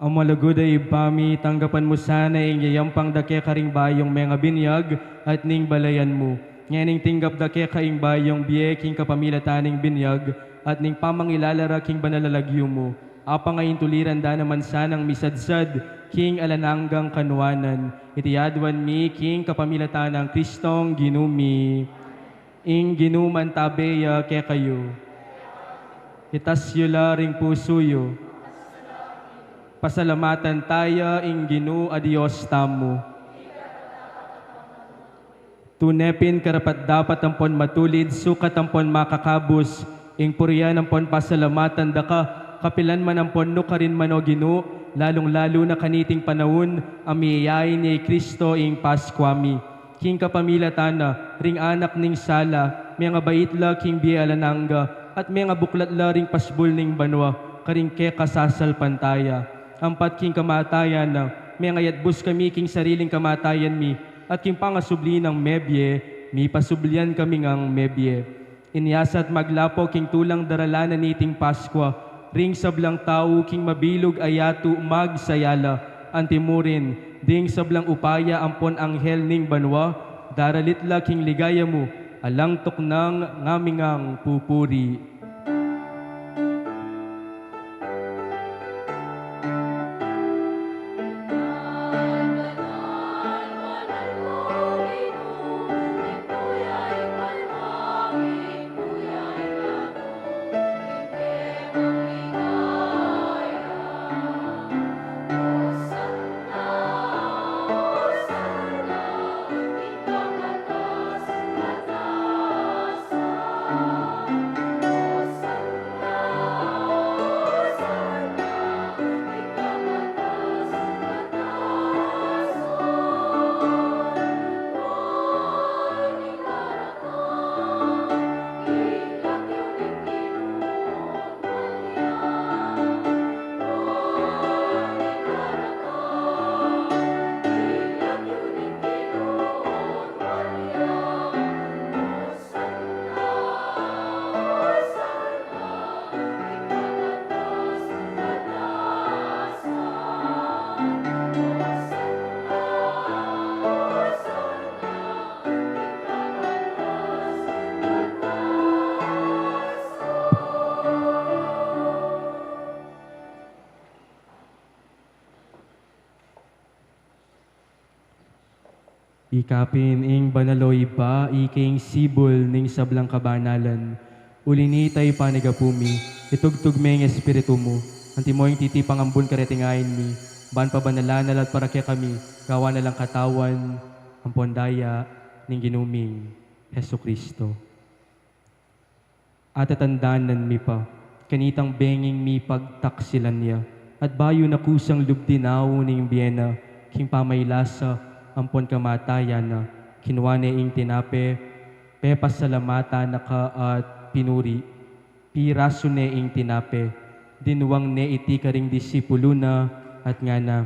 A malugud a Ibpa mi, tanggapan mu sana ing yayampang da keka ring bayung mengabinyag at ning balayan mu. Ngening tinggap da keka ing bayung bie king kapamilatan ning binyag at ning pamangilala ra king banal a lagyu mu. Apang a intuliran da naman sanang misadsad king alang anggang kanuanan. Iti aduan mi king kapamilatan nang Kristong Ginu mi. Ing Ginu mantabe ya kekayu. Itas yu la ring pusu yu. Pasalamatan taya ing Ginu a Dios tamu. Tune pin karapat-dapat ampon matulid, sukat ampon makakabus, ing purian ampon pasalamatan da ka, kapilan man ampon nukarin man, o Ginu, lalung-lalu na kaniting panaun a miyayain ya i Kristo ing Paskua mi. King kapamilatan na ring anak ning sala, mengabait la king bie alang angga, at mengabuklat la ring pasbul ning banua karing keka sasalpantaya. Ampat king kamatayan na, mengayatbus kami king sariling kamatayan mi, at king pangasubli nang mebie, mipasublian kami ngang mebie. Inya sa at maglapo king tulang daralan na niting Paskua, ring sablang tau king mabilug a yatu magsaya la, antimurin, ding sablang upaya ampon anghel ning banua, daralit la king ligaya mu, alang tuknang ngami ngang pupuri. Ikapin ing banal, o Ibpa, ika ing sibul ning sablang kabanalan. Uli na nita, ipanyawad mi, itubud me ing Espiritu mu, antimo ing titipang ambun kareting ain mi, ban pabanalan na la at para kekami, gawan na lang katawan ampon daya ning Ginu ming Jesucristo. Atatandanan mi pa kanitang benging mipagtaksilan ya, at bayu na kusang lub dinaun ing bie na king pamailasa ampon kamatayan na, kinua ne ing tinape, pepasalamatan na ka at pinuri, pirasu ne ing tinape, dinwang ne iti karing disipulu na, at ngana: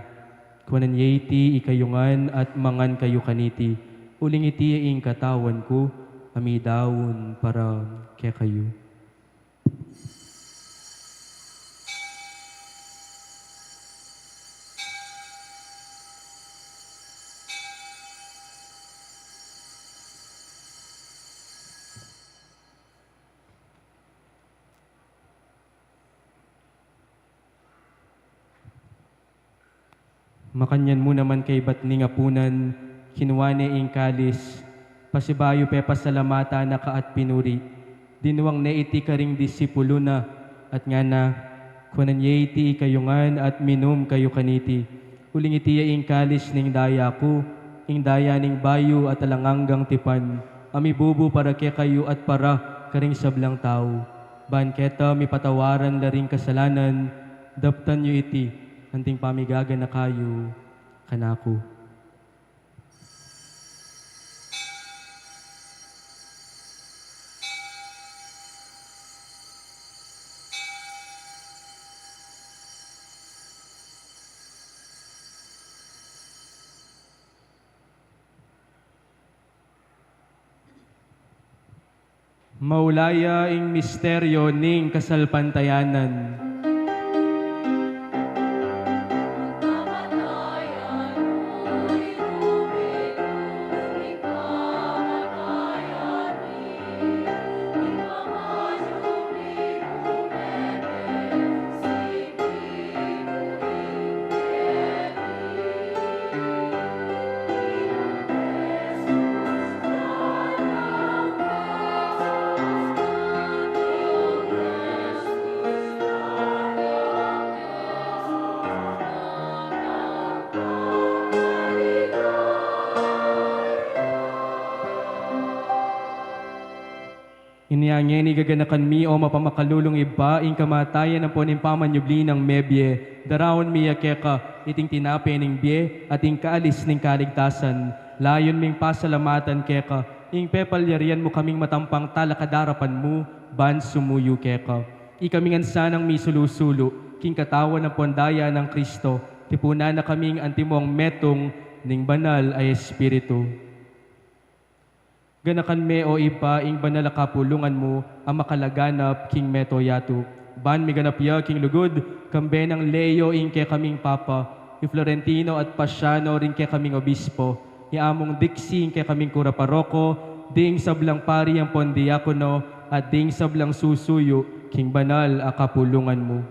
Kuanan ye iti ikayu ngan at mangan kayu kaniti, uling iti ya ing katawan ku a midaun para kekayu. Makanyan mu naman kaybat ning apunan, kinua ne ing kalis, pasibayu pepasalamatan na ka at pinuri, dinwang ne iti karing disipulu na, at ngana: Kuanan ye iti ikayu ngan at minum kayu kaniti, uling iti ya ing kalis ning daya ku, ing daya ning bayu at alang anggang tipan, a mibubu para kekayu at para karing sablang tau, ban keta mipatawaran la ring kasalanan. Daptan yu iti anting pamigaganaka yu kanaku. Maulayan ing misteryo ning kasalpantayanan. Inya ngeni gaganakan mi, o mapamakalulung Ibpa, ing kamatayan ampon ing pamanyubli nang mebie, daraun mi ya keka iting tinape ning bie at ing kalis ning kaligtasan. Layun ming pasalamatan keka ing pepalyarian mu kaming matampang talakad arapan mu ban sumuyu keka. Ikami ngan sanang misulu-sulu king katawan ampon daya nang Kristo, tipunan na kaming antimong metung ning Banal a Espiritu. Ganakan me, o Ibpa, ing banal a kapulungan mu a makalaganap king meto yatu, ban miganap ya king lugud, kambe nang Leo ing kekaming Papa, i Florentino at Pasiano ring kekaming Obispo, i Among Dixie ing kekaming Kura Paroko, ding sablang pari ampon diakono, at ding sablang susuyu king banal a kapulungan mu.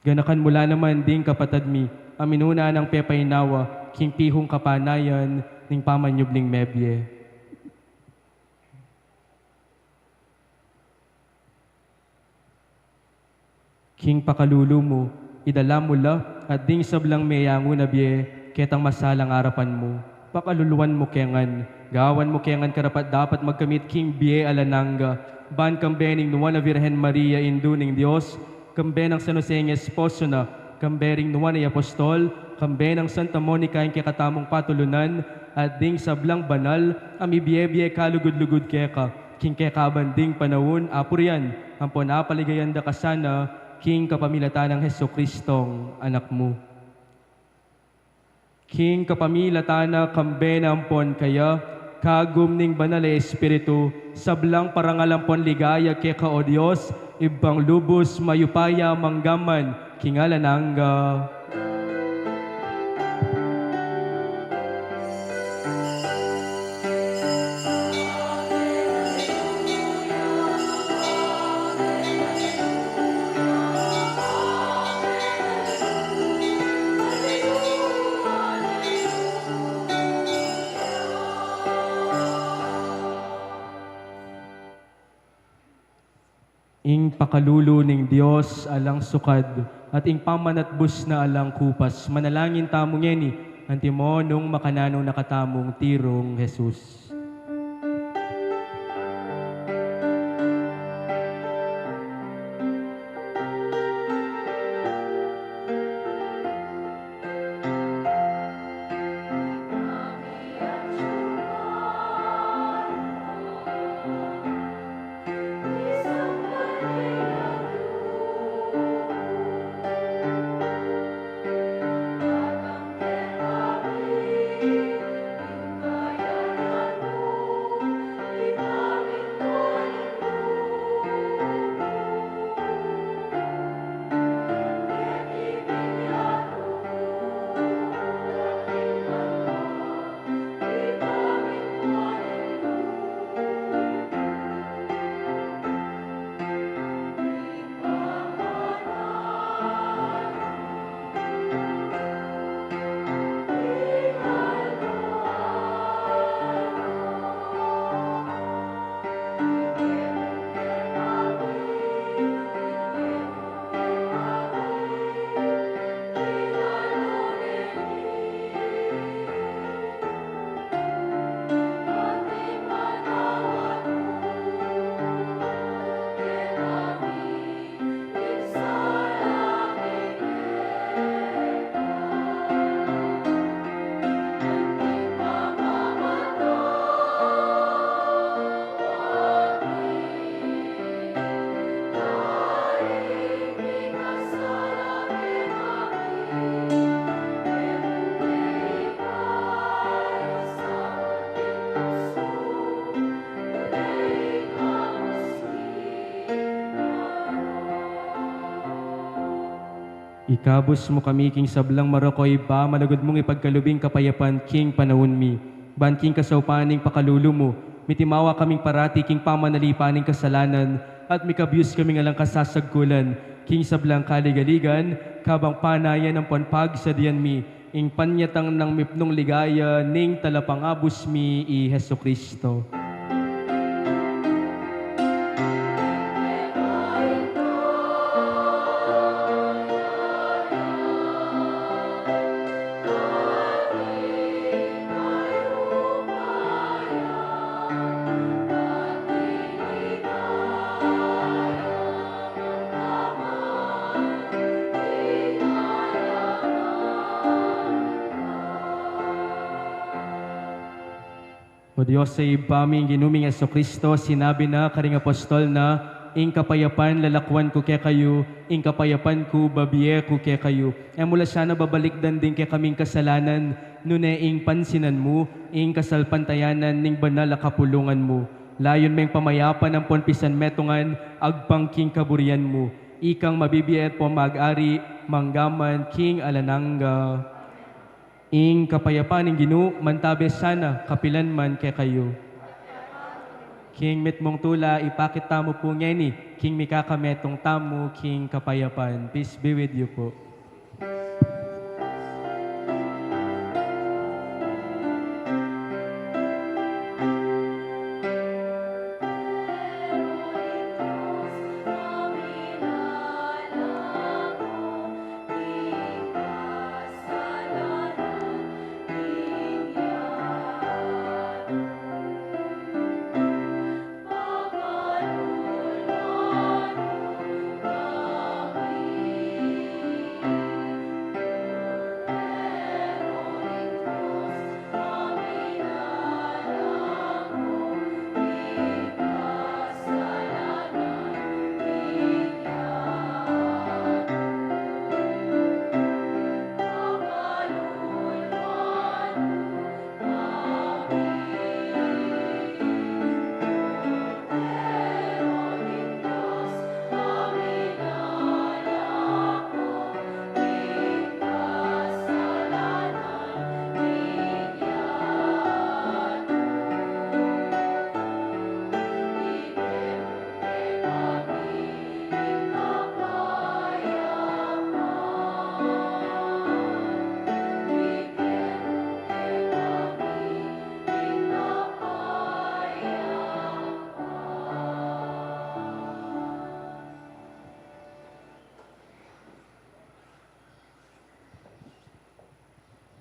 Ganakan mu la naman ding kapatad mi a minuna nang pepainawa king pihung kapanayan ning pamanyubling mebie. King pakalulu mu, idala mu la at ding sablang meyangu na bie ketang masalang arapan mu. Pakaluluan mu ke ngan, gawan mu ke ngan karapat-dapat magkamit king bie alang angga, ban kambe ning Nuan a Virgen Maria, Indu ning Dios, kambe nang San Jose ing esposo na, kambe ring Nuan a Apostol, kambe nang Santa Monica ing kekatamung patulunan, at ding sablang banal a mibie-bie kalugud-lugud keka king kekabang ding panaun, apurian ampon apaligayan da ka sana king kapamilatan nang Jesucristong Anak mu. King kapamilatan na, kambe na ampon kaya, kagum ning Banal a Espiritu, sablang parangal ampon ligaya keka, o Dios, Ibpang lubus mayupaya manggaman king alang angga. Ing pakalulu ning Dios alang sukad, at ing pamanatbus na alang kupas. Manalangin tamu ngeni, antimo nung makananu na katamung tirung Jesus. Ikabus mu kami king sablang marok, O Ibpa, malugud mung ipagkalub ing kapayapan king panaun mi. Ban king kasaupan ning pakalulu mu, mitimawa kaming parati king pamanalipan ning kasalanan, at mikabyus kaming alang kasasagkulan king sablang kaligaligan, kabang panayan ampon pagsadian mi ing panyatang nang mipnung ligaya ning Talapangabus mi, i Jesucristo. O Dios a Ibpa mi, ing Ginu ming Jesucristo, sinabi na karing apostol na, "Ing kapayapan lalakwan ku kekayu, ing kapayapan ku babie ku kekayu." E mu la sana babalikdan ding kekaming kasalanan, nune ing pansinan mu ing kasalpantayanan ning banal a kapulungan mu. Layun meng pamayapan ampon pisanmetungan agpang king kaburian mu. Ikang mabibie at pamag-ari manggaman king alang angga. Ing kapayapan ning Ginu mantabe sana kapilan man kekayu. King mitmung tula, ipakit tamu pu ngeni king mikakametung tamu king kapayapan. Peace be with you pu.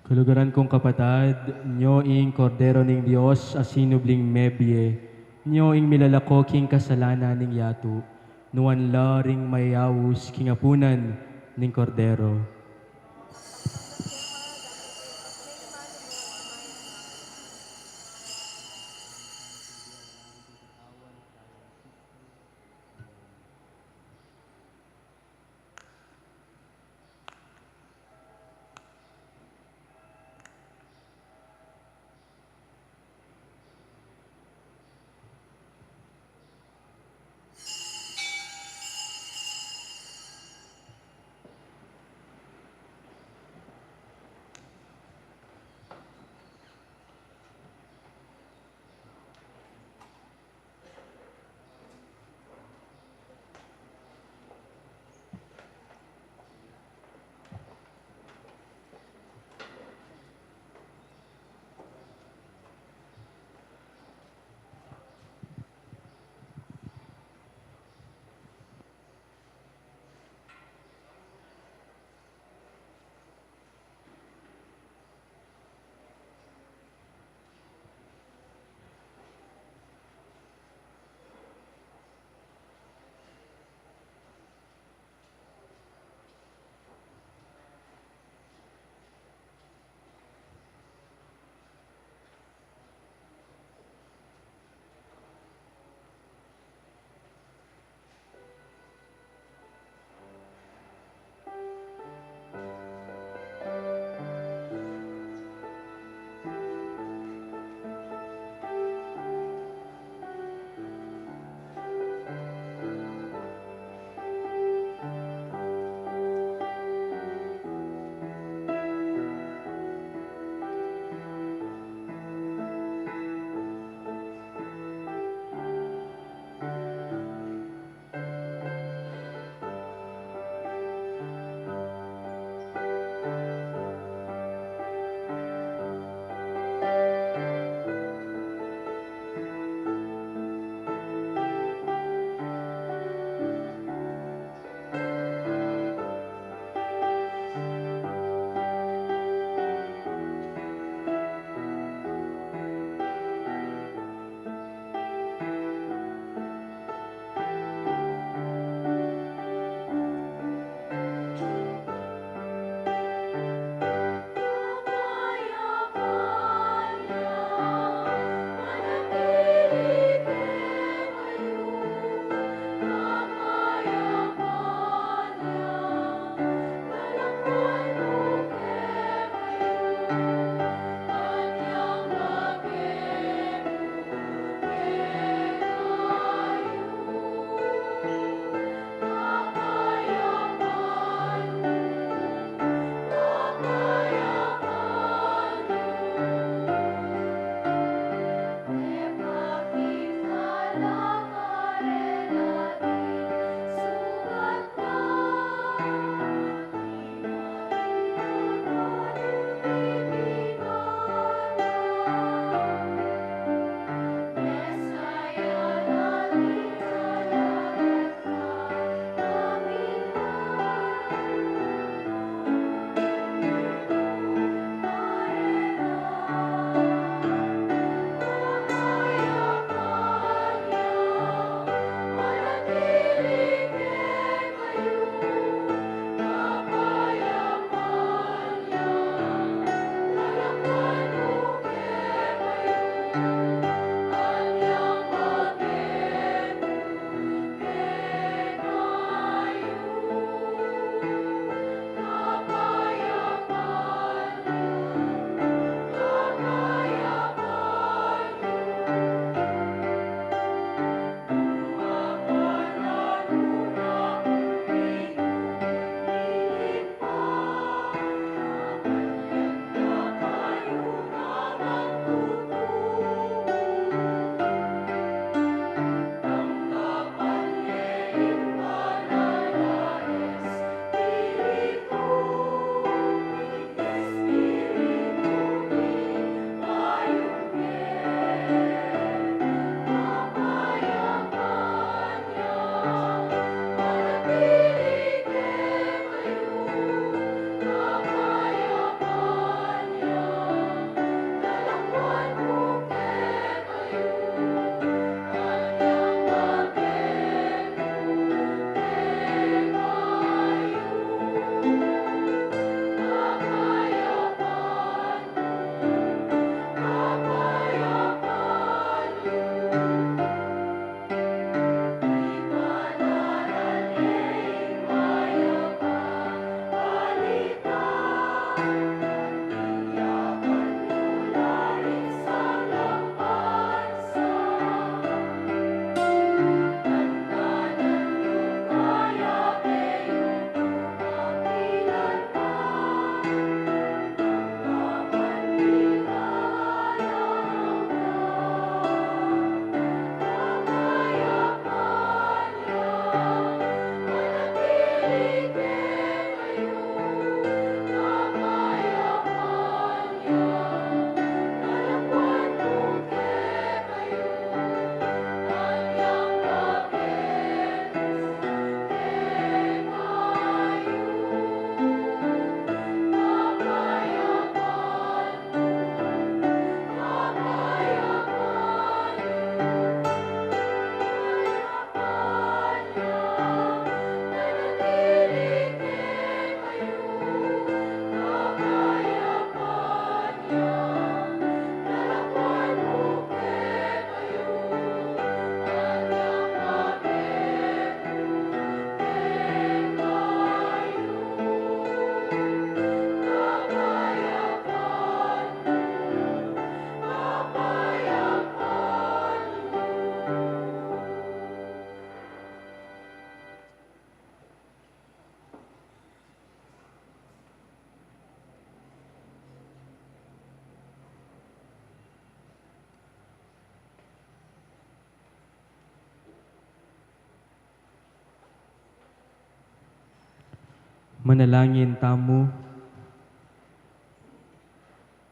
Kaluguran kung kapatad, nyo ing Kordero ning Dios a sinubling mebie, nyo ing milalako king kasalanan ning yatu, nuan la ring mayaus king apunan ning Kordero. Manalangin tamu.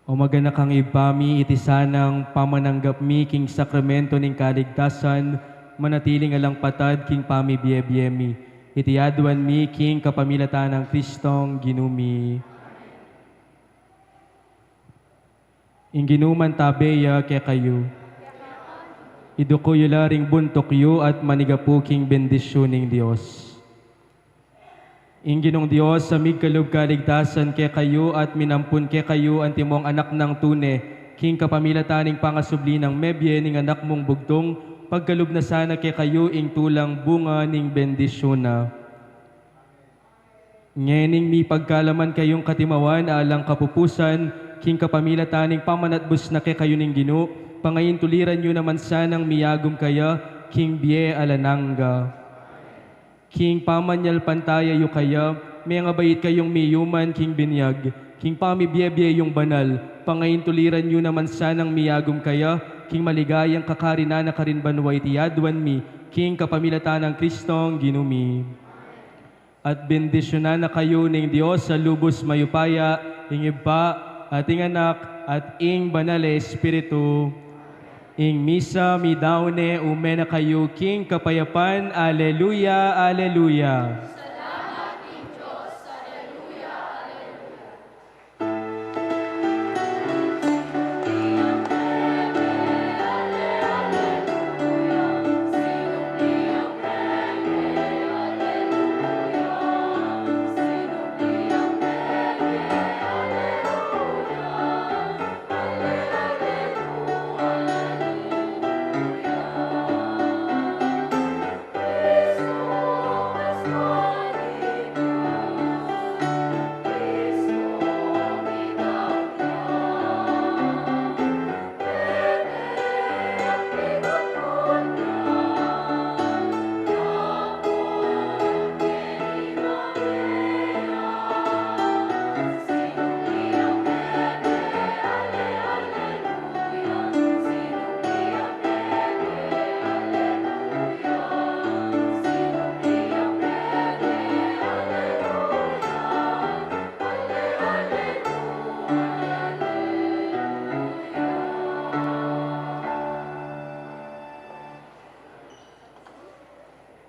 O maganakang Ibpa mi, iti sanang pamananggap mi king sakramento ning kaligtasan, manatiling alang patad king pamibie-bie mi. Iti aduan mi king kapamilatan nang Kristong Ginu mi. Ing Ginu mantabe ya kekayu. Iduku yu la ring buntuk yu at manigapu king bendisyun ning Dios. Ing Ginung Dios a migkalub kaligtasan kekayu at minampun kekayu antimong anak nang tune, king kapamilatan ning pangasubli nang mebie ning anak mung bugtung, pagkalub na sana kekayu ing tulang bunga ning bendisyun na. Ngening mipagkalaman kayung katimawan alang kapupusan, king kapamilatan ning pamanatbus na kekayu ning Ginu, pangaintuliran yu naman sanang miyagum kaya king bie alang angga. King pamanyalpantaya yu kaya, mengabait kayung miyuman king binyag, king pamibie-bie yung banal, pangaintuliran yu naman sanang miyagum kaya king maligayang kakarinan na karin banua. Iti aduan mi king kapamilatan nang Kristong Ginu mi. At bendisyunan na kayu ning Dios a lubus mayupaya, ing Ibpa, at ing Anak, at ing Banal a Espiritu. Ing misa midaun ne, ume na kayu king kapayapan. Aleluya, aleluya.